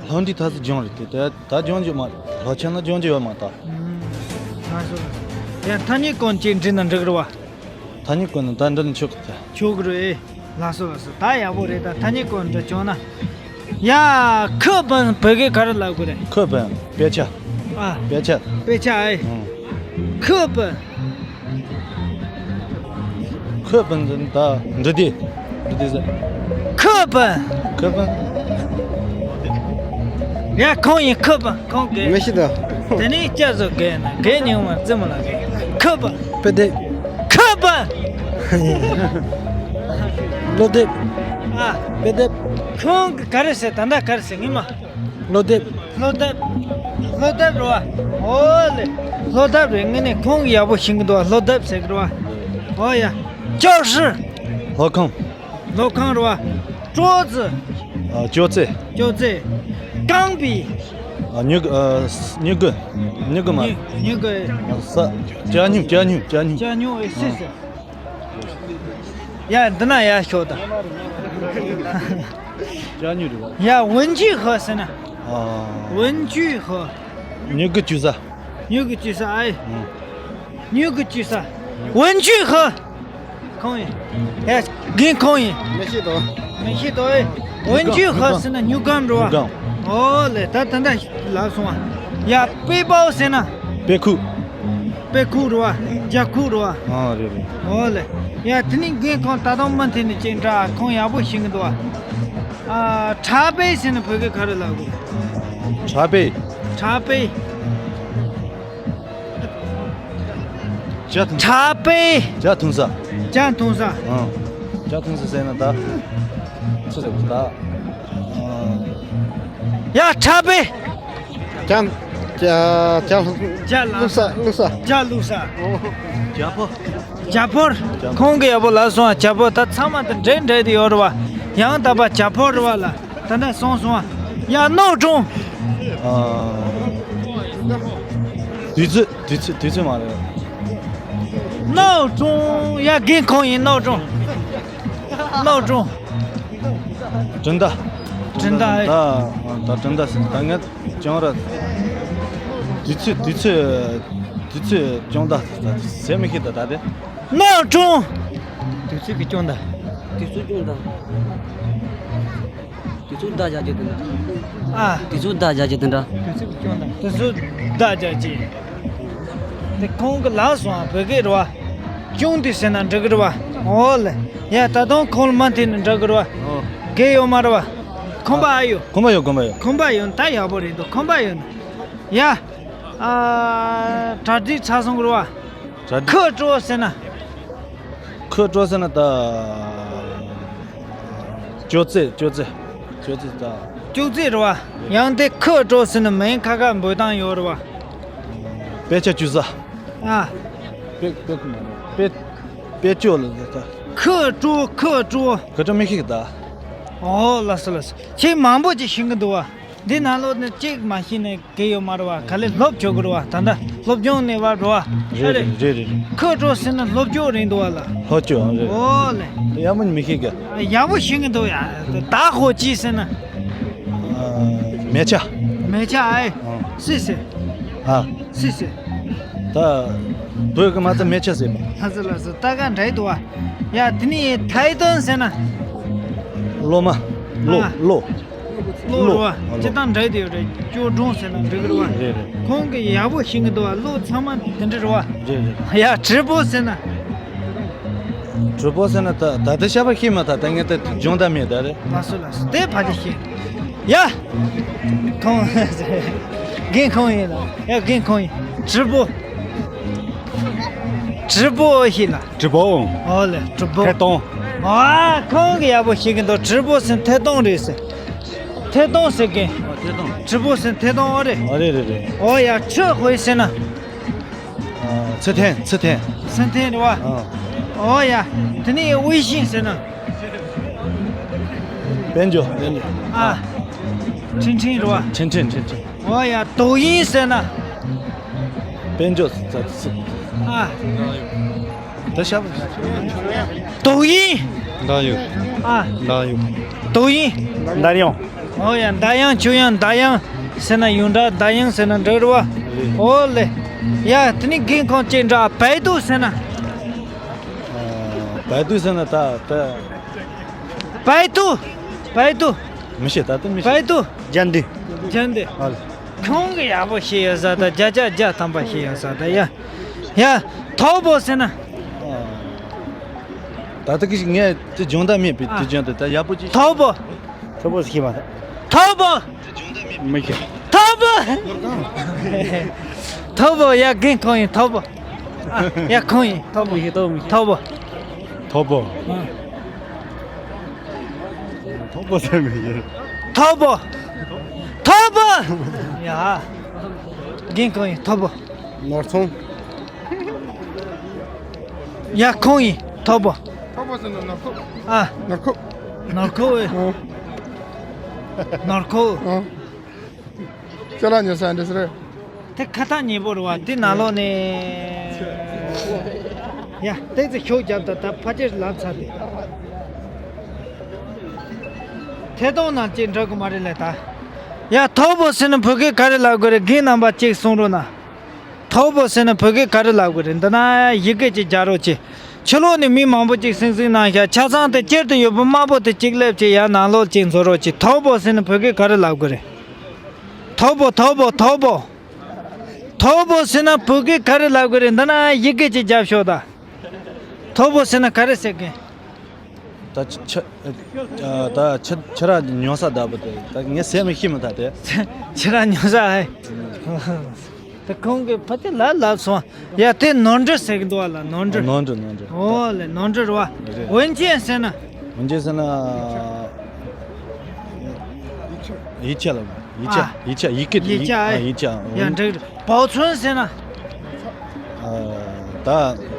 ལྷག་འདི་ཐ་སི་སྦྱོང་རེད་དེ་ད་ད་སྦྱོང་རྒྱུ་མ་རེད་ལྷག་ཆ་ན་སྦྱོང་རྒྱུ་ཡོད་མ་ད། ཨུམ། ལགས་སོ་ལགས་སོ། ཡ་ཐ་སྙད་ཀུན་ཅིག་འབྲི་ན་འགྲིག་རེད་བ། ཐ་སྙད་ཀུན་ནི་ད་འདྲ་ནི་ཆོག་གི་ཆོག་གི་རེད། ལགས་སོ་ལགས་སོ་ད་ཡག་པོ་རེད་ད་ཐ་སྙད་ཀུན་འདྲ་བྱུང་ན། ཡ་ཁུ་བན་བོད་སྐད་ག་རེ་ལབ་དགོས་རེད། ཁུ་བན་དཔེ་ཆ། ཨ། དཔེ་ཆ། དཔེ་ཆ་ཨེ། ཨང་། ཁུ་བན། ཁུ་བན་ད་འབྲི་དེ། འབྲི་དེ་ཟེར། ཁུ་བན། ཁུ་བན། ཡ་ཁོང་ཡིན་ཁུ་བན། ཁོང་གིས། མི་ཤི་ད། དེ་ནས་སྐྱ་བཟོ་གས་ན་གས་ཉུང་བ་རྩེ་མོ་ལ་གས། ཁུ་བ། དཔེ་དེབ། ཁུ་བ། སློབ་དེབ། ཨ། དཔེ་དེབ། ཁོང་གི་ག་རེ་ཟེར་ད་ལྟ་ག་རེ་ཟེར་ངས་མ། སློབ་དེབ། སློབ་དེབ། སློབ་དེབ་རེད་བ། ཨོ་ལེ། སློབ་དེབ་རེད་ངས་ནས་ཁོང་གི་ཡག་པོ་ཤེས་ཀྱི་འདུག་བ་སློབ་དེབ་ཟེར་གི་རེད་བ། ཨོ་ཡ། ཅོག་ཧྲི། སློབ་ཁང་། སློབ་ཁང་རེད་བ། ཀྲོ་ཙི། ཨ་ཅོ་ཙེ། ཅོ་ཙེ། རྐང་པའི། ཨ་མྱུ་གུ། ཨ་མྱུ་གུ། མྱུ་གུ་མ་རེད། མྱུ་གུ། ཨ་ས། ཅ་སྨྱུག་ཅ་སྨྱུག་ཅ་སྨྱུག་ཅ་སྨྱུག་ཨེ་སི་སི། ཡ་འདི་ན་ཡ་ཤོག་ད། ཅ་སྨྱུག་རེད་བ། ཡ་ཝུན་ཅི་ཧོ་ཟེར་ན། ཨ། ཝུན་ཅི་ཧོ། མྱུ་གུ་བཅུ་ས། མྱུ་གུ་བཅུ་ས་ཨེ། ཨ། མྱུ་གུ་བཅུ་ས། ཝུན་ཅུས་ཧི། ཁོང་ཡིན། ཡ། རྒན་ཁོང་ཡིན། མི་ཤེས་དོ། མི་ཤེས་དོ་ཨེ། ཝུན་ཅུས་ཧི་ཟེར་ན་སྨྱུག་རྐང་འགྲོ་བ། སྨྱུག་རྐང་། ཨོ་ལེ་ད་ད་ད་ལབ་སོང་བ། ཡ་པེ་པའོ་ཟེར་ན། པེ་ཁུག་པེ་ཁུག་འགྲོ་བ། རྒྱ་ཁུག་འགྲོ་བ། ཨ་རེད་རེད། ཨོ་ལེ། ཡ་དེ་ནི་རྒན་ཁོང་ད་དུང་མུ་མཐུད་ནས་ཅིག་འདྲ་ཁོང་ཡག་པོ་ཤེས་ཀྱི་འདུག་བ། ཨ་ཁྲ་པེ་ཟེར་ན་བོད་སྐད་ག་རེ་ལབ་དགོས། ཁྲ་པེ། ཁྲ་པེ། ཇ་འཐུང་། ཁྲ་པེ། ཇ་འཐུང་ས། ཇ་འཐུང་ས། ཨང་། ཇ་འཐུང་ས་ཟེར་ན་ད། ཆི་ཟེར་ད། ཡ་ཁྲ་པེ། ཇ། ཇ། ཇ། ཇ་ལ། བླུགས་ས། བླུགས་ས། ཇ་བླུགས་ས། ཇ་ཕོར། ཇ་ཕོར། ཇ་ཕོར། ཁོང་གིས་ཡག་པོ་ལབ་སོང་ཨ། ཇ་ཕོར་ད་ཚང་མ་དང་འདྲེས་འདྲེས་དེ་ཡོད་རེད་བ། ཡང་དག་པ་ཇ་ཕོར་རེད་བ་ལ། ད་ནས་སོང་སོང་ཨ། ཡ་རྣོ་གྲོང་། ཨ། དུས་ཚོད། དུས་ཚོད། དུས་ཚོད་མ་རེད། རྣོ་གྲོང་། ཡ་རྒན་ཁོང་ཡིན། རྣོ་གྲོང་། རྣོ་གྲོང་། དྲིན་ད། དྲིན་ད་ཨེ། ད་ད་དྲིན་ད་ཟེར་ད་ངས་ཅང་ར། དུས་ཚོད། དུས་ཚོད། དུས་ཚོད་སྐྱོང་ད་ཟེར་མི་ཤེས་ད་ད་དེ། ནོར་ཀྲུང་། དུས་ཚོད་ཀྱི་སྐྱོང་ད། དུས་ཚོད་སྐྱོང་ད། དུས་ཚོད་ད་བཞག་རྒྱུ་དེ་འདྲ། ཨ། དུས་ཚོད་ད་བཞག་རྒྱུ་དེ་འདྲ། དུས་ཚོད་ཀྱི་སྐྱོང་ད། དུས་ཚོད་ད་བཞག་རྒྱུ། དེ་ཁོང་གི་ལགས་སོང་བོད་སྐད་རེད་བ། ཀྲུང་དེ་ཟེར་ན་འགྲིག་གི་རེད་བ། འོ་ལེ། ཡ་ད་དུང་ཁོང་ལ་མ་འཐེན་ན་འགྲིག་གི་རེད་བ། ཨོ། དགེ་ཡོད་མ་རེད་བ། ཁོམ་པ་ཨ་ཡོད། ཁོམ་པ་ཡོད་ཁོམ་པ་ཡོད། ཁོམ་པ་ཡོད་ད་ཡག་པོ་རེད་འདུག་ཁོམ་པ་ཡོད་ན། ཡ། ཨ། གྲ་སྒྲིག་ཚར་སོང་གི་རེད་བ། གྲ་སྒྲིག་ཁོ་སྤྲོ་ཟེར་ན། ཁོ་སྤྲོ་ཟེར་ན་ད། ཅོག་ཙེ་ཅོག་ཙེ་ཅོག་ཙེ་ད། ཅོག་ཙེ་རེད་བ། ཡང་དེ་ཁོ་སྤྲོ་ཟེར་ན་མིང་ཁ་ཁ་འབོད་སྟངས་ཡོད་རེད་བ། དཔེ་ཆ་བཅུ་ས། ཨ། དཔེ་དཔེ་ཁོ་མ་རེད་དཔེ། དཔེ་ཅོག་ལ་ཟེར་ད། ཁོ་སྤྲོ་ཁོ་སྤྲོ། ཁོ་སྤྲོ་མི་ཤེས་གི་ད། ཨོ་ལགས་སོ་ལགས་སོ། ཁྱེད་མང་པོ་ཅིག་ཤེས་གི་འདུག་བ། འདི་ནང་ལོགས་ནས་གཅིག་མ་ཤེས་ནས་གལ་ཡོད་མ་རེད་བ། ག་ལེ་སློབ་བྱོས་དགོས་རེད་བ། ད་ལྟ་སློབ་སྦྱོང་ནས་བབས་རེད་བ། རེད་རེད་རེད་རེད། ཁོ་སྤྲོ་ཟེར་ན་སློབ་སྦྱོང་རེད་འདུག་བ་ལ། སློབ་སྦྱོང་རེད། ཨོ་ལེ། ཡག་པོ་མི་ཤེས་གི། ཡག་པོ་ཤེས་གི་འདུག་ཡ། ད་ཧོ་ཅི་ཟེར་ན། མེ་ཆ། མེ་ཆ་ཨེ། ཨ། སི་སི། ཨ། སི་སི། ད། བོད་ཀྱི་མ་ཚད་མེ་ཆ་ཟེར་བ། ལགས་སོ་ལགས་སོ། ད་ག་འདྲ་འདུག་བ། ཡ་དེ་ནི་ཐའི་ཏོན་ཟེར་ན། ལོ་མ། ལོ། ཨ། ལོ། ལོ་རེད་བ། ལོ། སྤྱིར་བཏང་འདྲ་དེ་ཡོད་རེད། ཅོ་ཀྲུང་ཟེར་ན་འགྲིག་གི་རེད་བ། རེད་རེད། ཁོང་གིས་ཡག་པོ་ཤེས་གི་འདུག་བ། ལོ་ཚང་མ་དེ་འདྲ་རེད་བ། རེད་རེད། ཡ་གྲི་པོ་ཟེར་ན། གྲི་པོ་ཟེར་ན་ད་ད་ལྟ་བཤད་པ་ཤེས་མ་ཐག་ད་ངས་ད་སྦྱོང་བརྡར་མེད་ད་རེད། ལགས་སོ་ལགས་སོ། དེ་ཕལ་ཆེར་ཤེས། ཡ། ཁོང་། རྒན་ཁོང་ཡིན་ལ། ཡ་རྒན་ཁོང་ཡིན། གྲི་པོ། གྲི་པོ་ཤེས་ལ། གྲི་པོ། ཨོ་ལེ་གྲི་པོ། ཐད་གཏོང་། ཨ་ཁོང་གིས་ཡག་པོ་ཤེས་གི་འདུག་གྲི་པོ་ཟེར་ན་ཐད་གཏོང་རེད་ཟེར། ཐད་གཏོང་ཟེར་གི། ཨ་ཐད་གཏོང་། གྲི་པོ་ཟེར་ན་ཐད་གཏོང་ཨོ་རེད། ཨ་རེད་རེད་རེད། ཨོ་ཡ་ཁྲི་ཧོས་ཟེར་ན། ཚེ་ཐན། ཚེ་ཐན། ཚེ་ཐན་རེད་བ། ཨོ་ཡ། དེ་ནས་དབྱི་ཤིན་ཟེར་ན། དཔལ་འབྱོར། དཔལ་འབྱོར། ཨ། ཁྲིན་ཁྲིན་རེད་བ། ཁྲིན་ཁྲིན་ཁྲིན་ཁྲིན། ཨོ་ཡ། དོ་དབྱིན་ཟེར་ན། དཔལ་འབྱོར། ཨ། ད་ཤ། དོ་དབྱིན། ད་ཡོད། ཨ། ད་ཡོད། དོ་དབྱིན། ད་ཡོད། ཨོ་ཡ། མདའ་ཡང་ཆུ་ཡང་མདའ་ཡང་ཟེར་ན་ཡོང་འདྲ། མདའ་ཡང་ཟེར་ན་འགྲིག་རེད་བ། ཨོ་ལེ། ཡ་དེ་ནི་རྒན་ཁོང་ཅིག་འདྲ་བའི་ཏུ་ཟེར་ན། བའི་ཏུ་ཟེར་ན་ད་ད། བའི་ཏུ། བའི་ཏུ། མི་ཤེས་ད་ད་མི་ཤེས། བའི་ཏུ། ཇན་ཏི། ཇན་ཏི། ཨ་ལེ། ཁོང་གིས་ཡག་པོ་ཤེས་ཡོད་ས་ད། བརྒྱ་ཆ་བརྒྱ་ཐམ་པ་ཤེས་ཡོད་ས་ད་ཡ། ཡ། ཐོ་བོ་ཟེར་ན། ད་ལྟ་གི་ཞིག་ངས་དེ་སྦྱོང་བརྡར་མེད་པའི་དུས་རྒྱུན་དུ་ད་ཡག་པོ་ཅིག་ཐོ་བོ། ཐོ་བོ་ཟེར་གྱི་མ་རེད། ཐོ་བོ། མི་ཤེས། ཐོ་བོ། ཐོ་བོ་ཡ་རྒན་ཁོང་ཡིན་ཐོ་བོ། ཨ། ཡ་ཁོང་ཡིན་ཐོ་བོ། མི་ཤེས་ཐོ་བོ་མི་ཤེས། ཐོ་བོ། ཐོ་བོ། ཨ། ཐོ་བོ་ཟེར་མི་ཤེས། ཐོ་བོ། ཐོ་བོ། ཡ། རྒན་ཁོང་ཡིན་ཐོ་བོ། ནོར་ཚོང་། ཡ་ཁོང་ཡིན་ཐོ་བོ། ཐོ་བོ་ཟེར་ན་ནོར་ཁོ། ཨ། ནོར་ཁོ། ནོར་ཁོ་ཨེ། ཨ། ནོར་ཁོ། ཨ། ཅ་ལག་ཉོ་ས་འདི་ཟེར། དེ་ཁ་ཐག་ཉེ་པོ་རེད་བ། དེ་ནང་ལོགས་ནས། ཡ་ཏོག་ཙམ་ཤུགས་རྒྱབ་དང་ད་ཕལ་ཆེར་ལམ་ཚར་ཏེ། ཐད་གཏོང་ནང་ཅིག་འགྲོ་གི་མ་རེད་ལེ་ད། ཡ་ཐོ་བོ་ཟེར་ན་བོད་སྐད་ག་རེ་ལབ་དགོས་རེད། རྒན་རྣམ་པ་ཅིག་གསུང་རོགས་གནང་། ཐོ་བོ་ཟེར་ན་བོད་སྐད་ག་རེ་ལབ་དགོས་རེད། འདི་ན་ཡི་གེ་ཅིག་རྒྱག་རོགས་གྱིས། ཕྱི་ལོགས་ནས་མི་མང་པོ་ཅིག་སིང་སིང་གནང་ཤག་ཆ་ཚང་དེ་སྤྱིར་དུ་ཡོད་པ་དམར་པོ་དེ་གཅིག་སླེབས་ཀྱིས་ཡར་ནང་ལོགས་ཅིག་འཛུལ་རོགས་གྱིས། ཐོ་བོ་ཟེར་ན་བོད་སྐད་ག་རེ་ལབ་དགོས་རེད། ཐོ་བོ། ཐོ་བོ། ཐོ་བོ། ཐོ་བོ་ཟེར་ན་བོད་སྐད་ག་རེ་ལབ་དགོས་རེད། འདི་ན་ཡི་གེ་ཅིག་རྒྱབ་ཤོག་ད། ཐོ་བོ་ཟེར་ན་ག་རེ་ཟེར་གི། ད་ཆ་ཆ་ཨ། ད་ཆ་ཆ་ར་ཉོ་ས་ད་པོ་དེ་ད་ངས་ཟེར་མི་ཤེས་མི་ཐག་དེ། ཆ་ར་ཉོ་ས་ཨེ། ད་ཁོང་གིས་ཕ་དེ་ལ་ལབ་སོང་། ཡ་དེ་ནོར་འཁྲུལ་ཟེར་གི་འདུག་བ་ལ། ནོར་འཁྲུལ། ནོར་འཁྲུལ་ནོར་འཁྲུལ། ཨོ་ལེ་ནོར་འཁྲུལ་རེད་བ། རེད། ཝུན་ཅན་ཟེར་ན། ཝུན་ཅན་ཟེར་ན། ཡིག་ཆ་ལ། ཡིག་ཆ། ཨ། ཡིག་ཆ། ཡི་གེ། ཡིག་ཆ། ཨ། ཡིག་ཆ། ཡ་འགྲིག་རེད། བའོ་ཚུན་ཟེར་ན། ཨ། ད་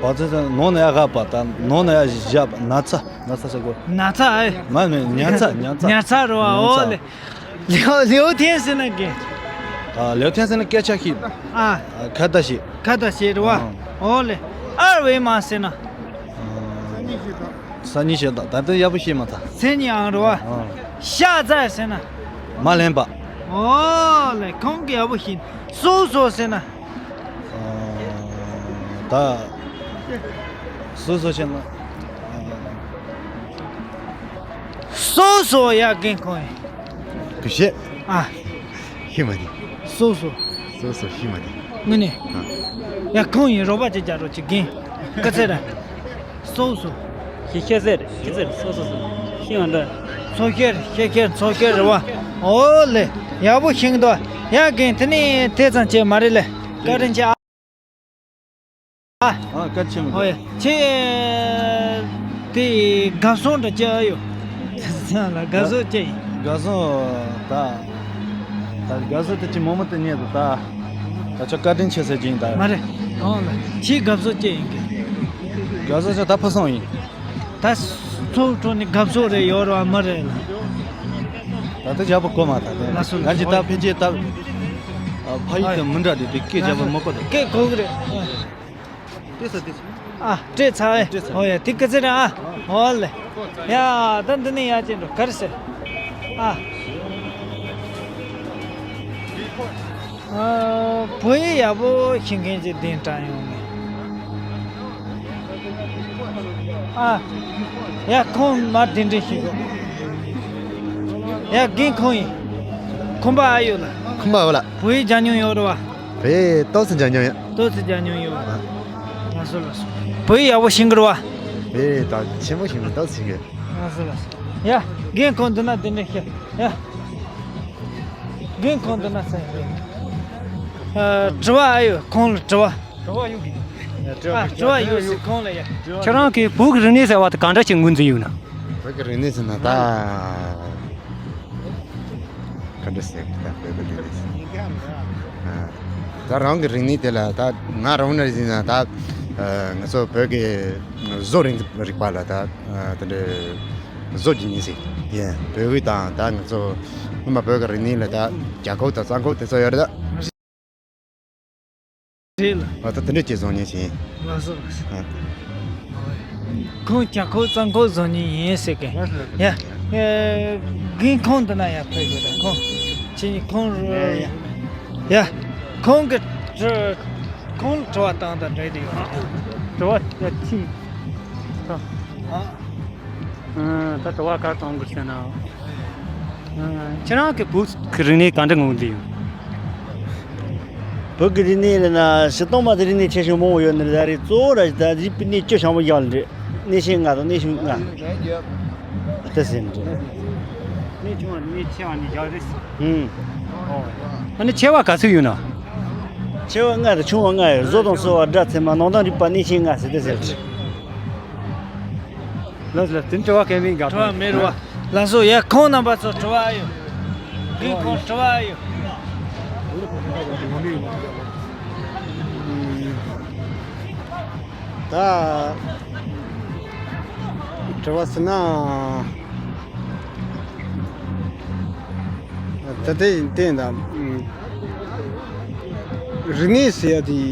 བའོ་ཚུན་ཟེར་ན་ནང་ན་ཡ་བཞག་པ། ད་ནང་ན་ཡ་བཞག་པ། ན་ཚ། ན་ཚ་ཟེར་གོ། ན་ཚ་ཨེ། མ་མེད་ཉ་ཚ། ཉ་ཚ། ཉ་ཚ་རེད་བ། ཉ་ཚ། ཨོ་ལེ། ལེའོ་ལེའོ་ཐེན་ཟེར་ན་གི། ཨ། ལེའོ་ཐེན་ཟེར་ན་སྐད་ཆ་ཤེས། ཨ། ཁ་བརྡ་ཤེས། ཁ་བརྡ་ཤེས་རེད་བ། ཨ། ཨོ་ལེ། ཨར་ཝེ་མ་ཟེར་ན། ཨ། སང་ཉིན་ཞེས་དང་ད་ལྟ་ཡག་པོ་ཤེས་མ་ཐག་སང་ཉིན་ཨང་རེད་བ། ཨ། ཤ་ཚ་ཟེར་ན། མ་ལེན་པ། ཨོ་ལེ་ཁོང་གིས་ཡག་པོ་ཤེས། སོ་སོ་ཟེར་ན། ཨ། ད། སོ་སོ་ཤེས་ན། སོ་སོ་ཡ་རྒན་ཁོང་ཡིན། གི་ཤེས། ཨ། ཤེས་མ་དེ། སོ་སོ། སོ་སོ་ཤེས་མ་དེ། ངུ་ནི། ཨ། ཡ་ཁོང་ཡིན་རོགས་པ་ཅིག་རྒྱག་རོགས་ཅིག་རྒན། ཀི་ཚེ་ར། སོ་སོ། ཤེས་ཤེས་ཟེར་ཤེས་ཟེར་སོ་སོ་སོ། ཤེས་ཡོང་འདྲ། མཚོ་ཤེར་ཤེས་ཤེར་མཚོ་ཤེར་རེད་བ། ཨོ་ལེ། ཡག་པོ་ཤེས་འདུག་ཡ་རྒན་དེ་ནི་དེ་ཙམ་བྱས་མ་རེད་ལེ། བཀའ་དྲིན་ཆེ་ཨ། ཨ། ཨ་བཀའ་ཆེམས། ཨོ་ཡ། ཁྱེད་དེ་དགའ་སོང་འདྲ་ཅི་ཡོད། ལ་དགའ་སོང་ཅི་ཡིན། དགའ་སོང་ད། ད་དགའ་སོང་དེ་ཅི་མོ་མོ་དེ་ཉེ་དུ་ད། ད་ཆ་བཀའ་དྲིན་ཆེ་ཟེར་གྱིན་ད། མ་རེད། ཨོ་ལ་ཁྱེད་དགའ་སོང་ཅི་ཡིན་གི། དགའ་སོང་ཆ་ད་ཕུ་སོང་ཡིན། ད་ཚོགས་གྲོལ་ནས་དགའ་སོང་རེ་ཡོད་རེད་བ་མ་རེད་ལ། ད་ལྟ་རྒྱབ་པ་གོ་མ་ད་དེ། ལགས་སོ། ང་ཅི་ད་ཕན་ཆད་ད། ཕ་ཡུལ་དང་མི་འདྲ་དེ་དེ་སྐད་རྒྱབ་པ་མ་གོ་ད། སྐད་གོ་གི་རེད། ལྟོས་ས་ལྟོས་ས། ཨ་སྤྲད་ཚར་ཨེ། སྤྲད་ཚར། ཧོ་ཡ་དེ་སྐད་ཚེ་ར་ཨ། ཧོ་ལེ། ཡ་ད་འདི་ནས་ཡ་ཅན་འགྲོ་ག་རེ་ཟེར། ཨ། ཨ། བོད་ཡིག་ཡག་པོ་ཤེས་མཁན་ཅིག་གདན་དྲངས་ཡོང་ངས། ཨ། ཡ་ཁོང་མ་གདན་འདྲེན་ཞིག་དགོས། ཡ་རྒན་ཁོང་ཡིན། ཁོང་པ་ཨ་ཡོད་ལ། ཁོང་པ་ཨ་ཡོད་ལ། བོད་ཡིག་སྦྱང་མྱོང་ཡོད་རེད་བ། བོད་ཡིག་ཏོག་ཙམ་སྦྱང་མྱོང་ཡོད། ཏོག་ཙམ་སྦྱང་མྱོང་ཡོད་བ། ལགས་སོ་ལགས་སོ། བོད་ཡིག་ཡག་པོ་ཤེས་ཀྱི་རེད་བ། བོད་ཡིག་ད་ཆེན་པོ་ཤེས་མི་ཏོག་ཙམ་ཤེས་ཀྱི། ལགས་སོ་ལགས་སོ། ཡ་རྒན་ཁོང་འདི་ན་གདན་འདྲེན་ཞིག་ཡ། རྒན་ཁོང་འདི་ན་ས་ཡིན། ཨ། དྲི་བ་ཨ་ཡོད་ཁོང་ལ་དྲི་བ། དྲི་བ་ཡོད་གི། ཨ། དྲི་བ་ཡོད་ཟེར་ཁོང་ལ་ཡ། ཁྱེད་རང་གིས་བོད་ཀྱི་རིག་གནས་ཟེར་བ་དེ་ག་འདྲ་ཞིག་ངོས་འཛིན་ཡོད་ན། བོད་ཀྱི་རིག་གནས་ཟེར་ན་ད། ག་འདྲ་ཟེར་ད་བོད་ཀྱི་རིག་གནས་ཟེར། ཨ། ད་རང་གི་རིག་གནས་དེ་ལ་ད་ང་རང་ནས་ཟེར་ན་ད། ཨ། ང་ཚོ་བོད་ཀྱི་བཟོ་རིག་རིག་པ་ལ་ད། ཨ། དེ་འདྲའི། བཟོ་རྒྱུ་ཡིན་ཟེར། ཡིན། བོད་ཡིག་དང་ད་ང་ཚོ་སྔོན་མ་བོད་ཀྱི་རིག་གནས་ལ་ད་རྒྱ་ཁོག་དང་རྩ་ཁོག་དེ་ཚོ་ཡོད་རེད་ད། རེད་ལ། ཨ། ད་དེ་འདྲ་ཅིག་བཟོ་མཁན་ཞིག་ཡིན། ལགས་སོ་ལགས་སོ། ཨ། ཁོང་རྒྱ་ཁོག་རྩ་ཁོག་བཟོ་མཁན་ཡིན་ཟེར་གི། ཡ། ཨེ། རྒན་ཁོང་འདི་ན་ཡ་ཕེབས་དགོས་ད་ཁོང་། ཁྱེད་ཁོང་། ཡ་ཡ། ཡ། ཁོང་གི་དྲི། ཁོང་ལ་དྲི་བ་བཏང་དང་འདྲ་དེ་ཡོད། དྲི་བ་ཡ་ཁྱི། ཨ། ཨ། ད་དྲི་བ་ག་རེ་གཏོང་དགོས་ཟེར་ན། ཨ། ཁྱེད་རང་གིས་བོད་ཀྱི་རིག་གནས་ག་འདྲ་ངོས་འཛིན་ཡོད། བོད་ཀྱི་རིག་གནས་ལ་ན་སྤྱིར་བཏང་མ་དེ་རིག་གནས་ཆེ་ཆུང་མང་པོ་ཡོད་ནི་རེད་ད། རེད་གཙོ་བོ་ར་ད་རིག་པའི་གནས་བཅུ་ཆེན་པོ་བཞག་ལ་རེད། གནས་ཆེན་ལྔ་དང་གནས་ཆུང་ལྔ། དེ་ཟེར་ནི་རེད། གནས་ཆུང་བ་གནས་ཆེ་བ་ནི་བཞག་རེད། ཨུམ། ཨོ། ཨ་ནི་ཆེ་བ་ག་ཚོད་ཡོད་ན། ཆེ་བ་ལྔ་དང་ཆུང་བ་ལྔ་ཡོད། བཟོ་དང་གསོ་བ་སྒྲ་ཚད་མ་ནང་དོན་རིག་པ་གནས་ཆེན་ལྔ་ཟེར་དེ་ཟེར་རེད། ལགས་ལགས། དེ་དྲི་བ་གལ་མིན་ག་དྲི་བ་མེད་རེད་བ། ལགས་སོ། ཡ་ཁོང་རྣམ་པ་ཚོ་དྲི་བ་ཡོད། རྒན་ཁོང་དྲི་བ་ཡོད། ད་དྲི་བ་ཟེར་ན། ད་ལྟའི་སྟེང་དང་། རིག་གནས་ཟེར་ཡ་དེ།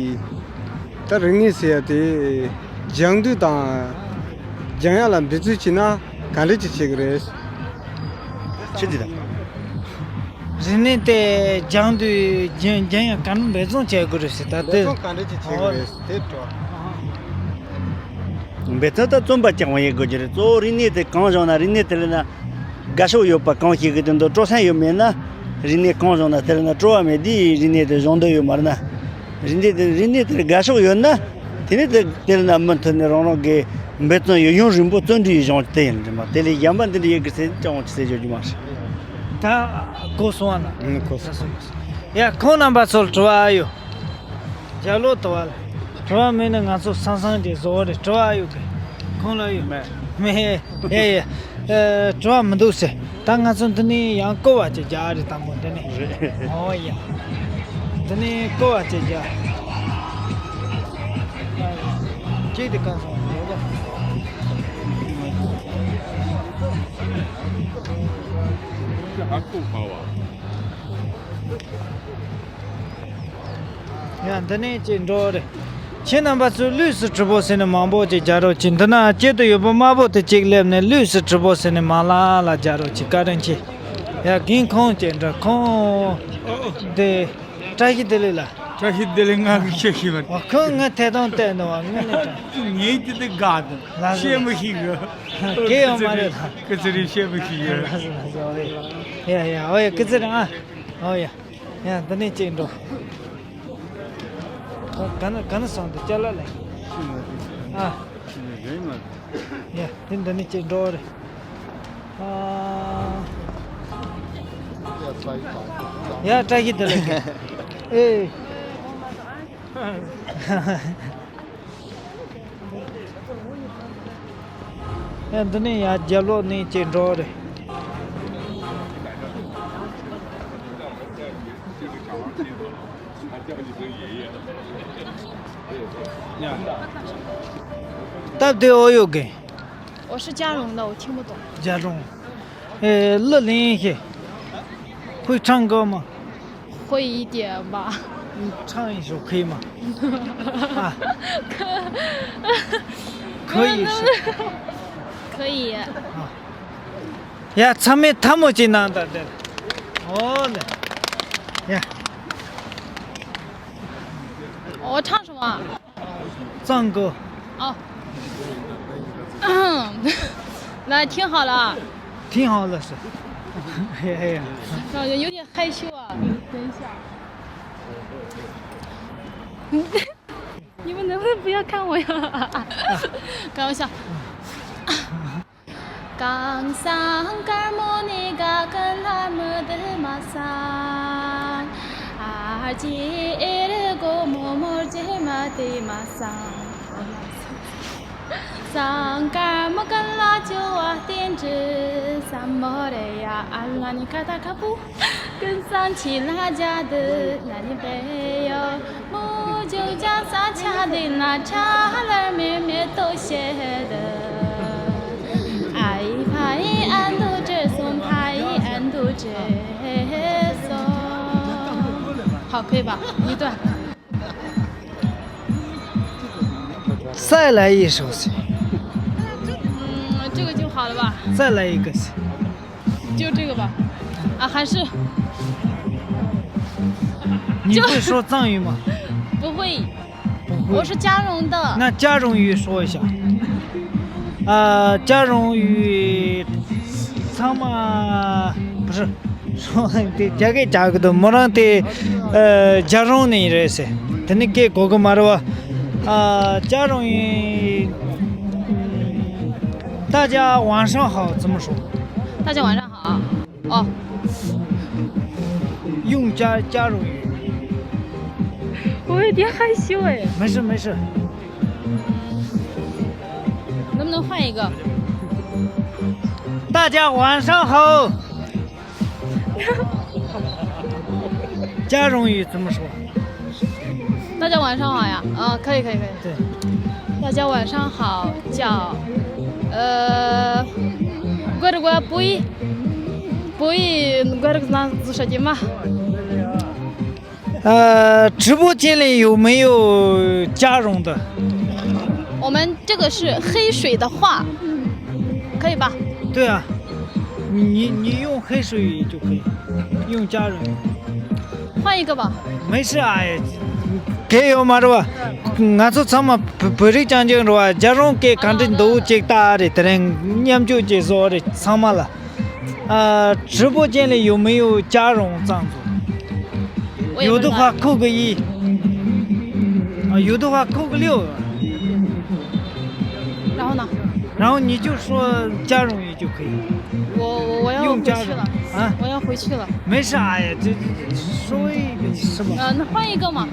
ད་རིག་གནས་ཟེར་ཡ་དེ་སྦྱང་དུས་དང་། སྦྱང་ཡ་ལ་འབད་བརྩོན་བྱས་ན་ག་འདྲ་ཅིག་བྱེད་ཀྱི་རེད། ཅི་འདི་དང་། རིག་གནས་དེ་སྦྱང་དུས་སྦྱང་སྦྱང་ཡ་ག་འདྲ་འབད་བརྩོན་བྱེད་དགོས་རེད་ཟེར། ད་དེ་འབད་བརྩོན་ག་འདྲ་ཅིག་བྱེད་དགོས་རེད་དེ་དྲི་བ། འབད་བརྩོན་ད་བརྩོན་པ་རྐྱང་པ་ཡེད་དགོས་ཀྱི་རེད། གཙོ་བོ་རིག་གནས་དེ་གང་སྦྱངས་ན། རིག་གནས་དེ་ལ་ན་དགའ་ཕྱོགས་ཡོད་པ་གང་ཞིག་གི་དོན་དུ་སྤྲོ་སེམས་ཡོད་མེད་ན། རིག་གནས་གང་སྦྱངས་ན་དེ་ལ་ན་སྤྲོ་བ་མེད་དུས་རིག་གནས་དེ་སྦྱང་འདོད་ཡོད་མ་རེད་ན། རིག་གནས་དེ་རིག་གནས་དེར་དགའ་ཕྱོགས་ཡོད་ན། དེ་ནས་དེ་དེ་ལ་ན་མུ་མཐུད་ནས་རང་རང་གི་འབད་བརྩོན་ཡུན་རིང་པོ་བརྩོན་འགྲུས་ཡིས་སྦྱང་དེ་ཡིན་རེད་མ། དེ་ལས་གཞན་པ་འདི་འདྲ་ཡེད་དགོས་ཟེར་ཅང་ཅི་ཟེར་རྒྱུ་མ་རེད། ད་གོ་སོང་བ་ན། ཨང་། གོ་སོང་། ཡ་ཁོང་རྣམ་པ་ཚོར་དྲི་བ་ཨ་ཡོད། རྒྱ་ལོ་དུ་བ་ལ། དྲི་བ་མེད་ན་ང་ཚོ་སང་སང་གི་བཟོ་བ་རེད། དྲི་བ་ཨ་ཡོད་གི། ཁོང་ལ་ཡོད། མེད། མེད། ཡ་ཡ། ཨ། དྲི་བ་མི་འདུག་ཟེར། ད་ང་ཚོ་འདི་ནས་ཡང་བསྐོར་བ་ཅིག་རྒྱག་རེད། དང་པོ་འདི་ནས། རེད། ཨོ་ཡ། འདི་ནས་བསྐོར་བ་ཅིག་རྒྱག། ཁྱེད་དེ་གང་སོང་ཡོད་པ། ཧ་ཀོ་པ་བ། ཡ་འདི་ནས་ཅིག་འགྲོ་རེད། ཁྱེད་རྣམ་པ་ཚོས་ལུས་སུ་གྲུབ་པོ་ཟེར་ནས་མང་པོ་ཅིག་རྒྱག་རོགས་གྱིས། འདི་ན་དཀྱིལ་དུ་ཡོད་པོ་དམར་པོ་དེ་གཅིག་སླེབས་ནས་ལུས་སུ་གྲུབ་པོ་ཟེར་ནས་མ་ལ་ལ་རྒྱག་རོགས་གྱིས། བཀའ་དྲིན་ཆེ། ཡ་རྒན་ཁོང་ཅིག་འདྲ། ཁོང་དེ་བཀྲ་ཤིས་བདེ་ལེགས་ལ། བཀྲ་ཤིས་བདེ་ལེགས། ང་གི་ཤེས་ཤེས་པ། ཨོ། ཁོས་ངའི་ཐད་གཏོང་བལྟས་འདུག་བ། ངས་ནི་ད། ངས་དེ་དེ་དགའ་འདུག་ལགས་སོ། བཤད་མི་ཤེས་གི། གལ་ཡོད་མ་རེད་ད། སྐུ་ཚེ་རིང་། བཤད་མི་ཤེས་གི། ལགས་སོ། ལགས་སོ། ཨོ་ཡ། ཡ་ཡ། ཨོ་ཡ། སྐུ་ཚེ་རིང་ཨ། ཨོ་ཡ། ཡ། འདི་ནས་གཅིག་འགྲོ། ག་ག་ནས་ག་ནས་སོང་འདུག་ཅ་ལག་ལེན། ཨ། ཡ། དེ་འདི་ནས་གཅིག་འགྲོ་རེད། ཨ། ཡ། བཀྲ་ཤིས་བདེ་ལེགས། ཨེ། ཡ། འདི་ནས་ཡར་རྒྱབ་ལོགས་ནས་གཅིག་འགྲོ་རེད། སྟབས་བདེ་ཨོ་ཡོད་གི། 我是嘉荣的，我听不懂。 嘉荣。 ཨེ། གླུ་ལེན་ཤེས། 会唱歌吗？ 会一点吧。 唱一首可以吗？ 啊。 可以是。 可以。 ཡ། ཚང་མས་ཐལ་མོ་གཅིག་གནང་དང་དེ། ཨོ་ལེ། ཡ། 我唱什么？ 唱歌。 哦。 那听好了啊。 听好了是。嘿嘿呀。 有点害羞啊。等一下。 你们能不能不要看我呀？ 开玩笑。 གངས་སེང་དཀར་མོ་ནས་དགའ་གི་ལྷ་མོ་དེ་མ་སང་། ཨ་ཅེ་ཨེ་རེ་སྒོ་མོ་མོར་ཇེ་མ་དེ་མ་སང་། སེང་དཀར་མོ་ཀུན་ལ་སྐྱོ་བ་བསྟན་དུས་བསམ་མོ་རེ་ཡ། ཨ་ལ་ནི་ཁ་ཏ་ཁ་པུ། ཀུན་བཟང་ཆེ་ལ་རྒྱ་དུ་ན་ནི་པེ་ཡོ། མོ་ཇོ་ཇ་ས་ཆ་དེ་ན་ཁྲ་ལར་མེ་མེ་ཏོ་ཤེ་དུ། ཨ་ཡི་ཕ་ཡི་ཨ་འདུ་དྲི་སོང་ཕ་ཡི་ཨ་འདུ་དྲི་སོང་། 好，可以吧？一段。 再来一首行。 嗯，这个就好了吧？ 再来一个行。 就这个吧。啊，还是 你会说藏语吗？ 不会。 不会。 我是嘉荣的。 那嘉荣语说一下。啊，嘉荣语，ཚང་མ། 不是། དེ་རྒྱ་སྐད་རྒྱག་གི་འདུག་མོ་རང་དེ། ཨ། རྒྱ་རོང་ནས་རེད་ཟེར། དེ་ནི་སྐད་གོ་གི་མ་རེད་བ། ཨ། 嘉荣语。 大家晚上好怎么说？ 大家晚上好。 哦。 用嘉，嘉荣语。 我有点害羞哎。 没事没事。 能不能换一个？ 大家晚上好。 嘉荣语怎么说？ 大家晚上好呀。啊，可以可以可以。 对。 大家晚上好叫，呃， གོ་རེ་གོ་པོ་ཡི། པོ་ཡི་གོ་རེ་ན་ཟུ་ཤ་ཀྱི་མ། 呃，直播间里有没有嘉荣的？ 我们这个是黑水的话，可以吧？ 对啊，你，你用黑水语就可以，用嘉荣。 换一个吧。 没事啊。 གལ་ཡོད་མ་རེད་བ། ང་ཚོ་ཚང་མ་བོད་བོད་རིགས་རྐྱང་རྐྱང་རེད་བ། རྒྱ་རོང་སྐད་ག་འདྲ་འདུག་ཅིག་ལྟ་རེད། དེ་རིང་མཉམ་སྤྱོད་ཅིག་བཟོ་རེད་ཚང་མ་ལ། 啊，直播间里有没有嘉荣藏族？ 有的话扣个一。 啊，有的话扣个六。 然后呢？ 然后你就说嘉荣语就可以。 我我我要回去了。 用嘉荣啊。 我要回去了。 没事，哎呀，这这稍微是吧？ 呃，那换一个嘛。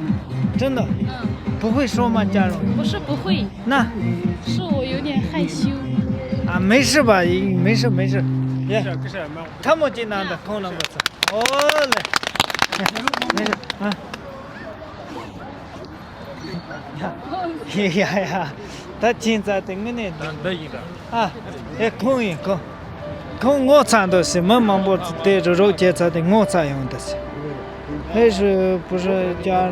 真的？ 嗯。 不会说吗，嘉荣？ 不是不会。 那？ 是我有点害羞。 啊，没事吧？没事没事。 ཐལ་མོ་གཅིག་གནང་དང་ཁོང་རྣམ་པ་ཚོ། ཨོ་ལེ། 没事啊。 ཡ་ཡ། ད་ཅིང་ཙ་དེ་དངོས་གནས། ད་འདི་ཡིན་ད། ཨ། ཨེ། ཁོང་ཡིན་ཁོང་། ཁོང་ངོ་ཚ་འདུག་ཟེར། མི་མང་པོ་དེ་རུ་རོགས་བྱས་ཚ་དེ་ངོ་ཚ་ཡོང་འདུག་ཟེར། ཨེ་ཧྲི་པུ་ཧྲི་ཅར།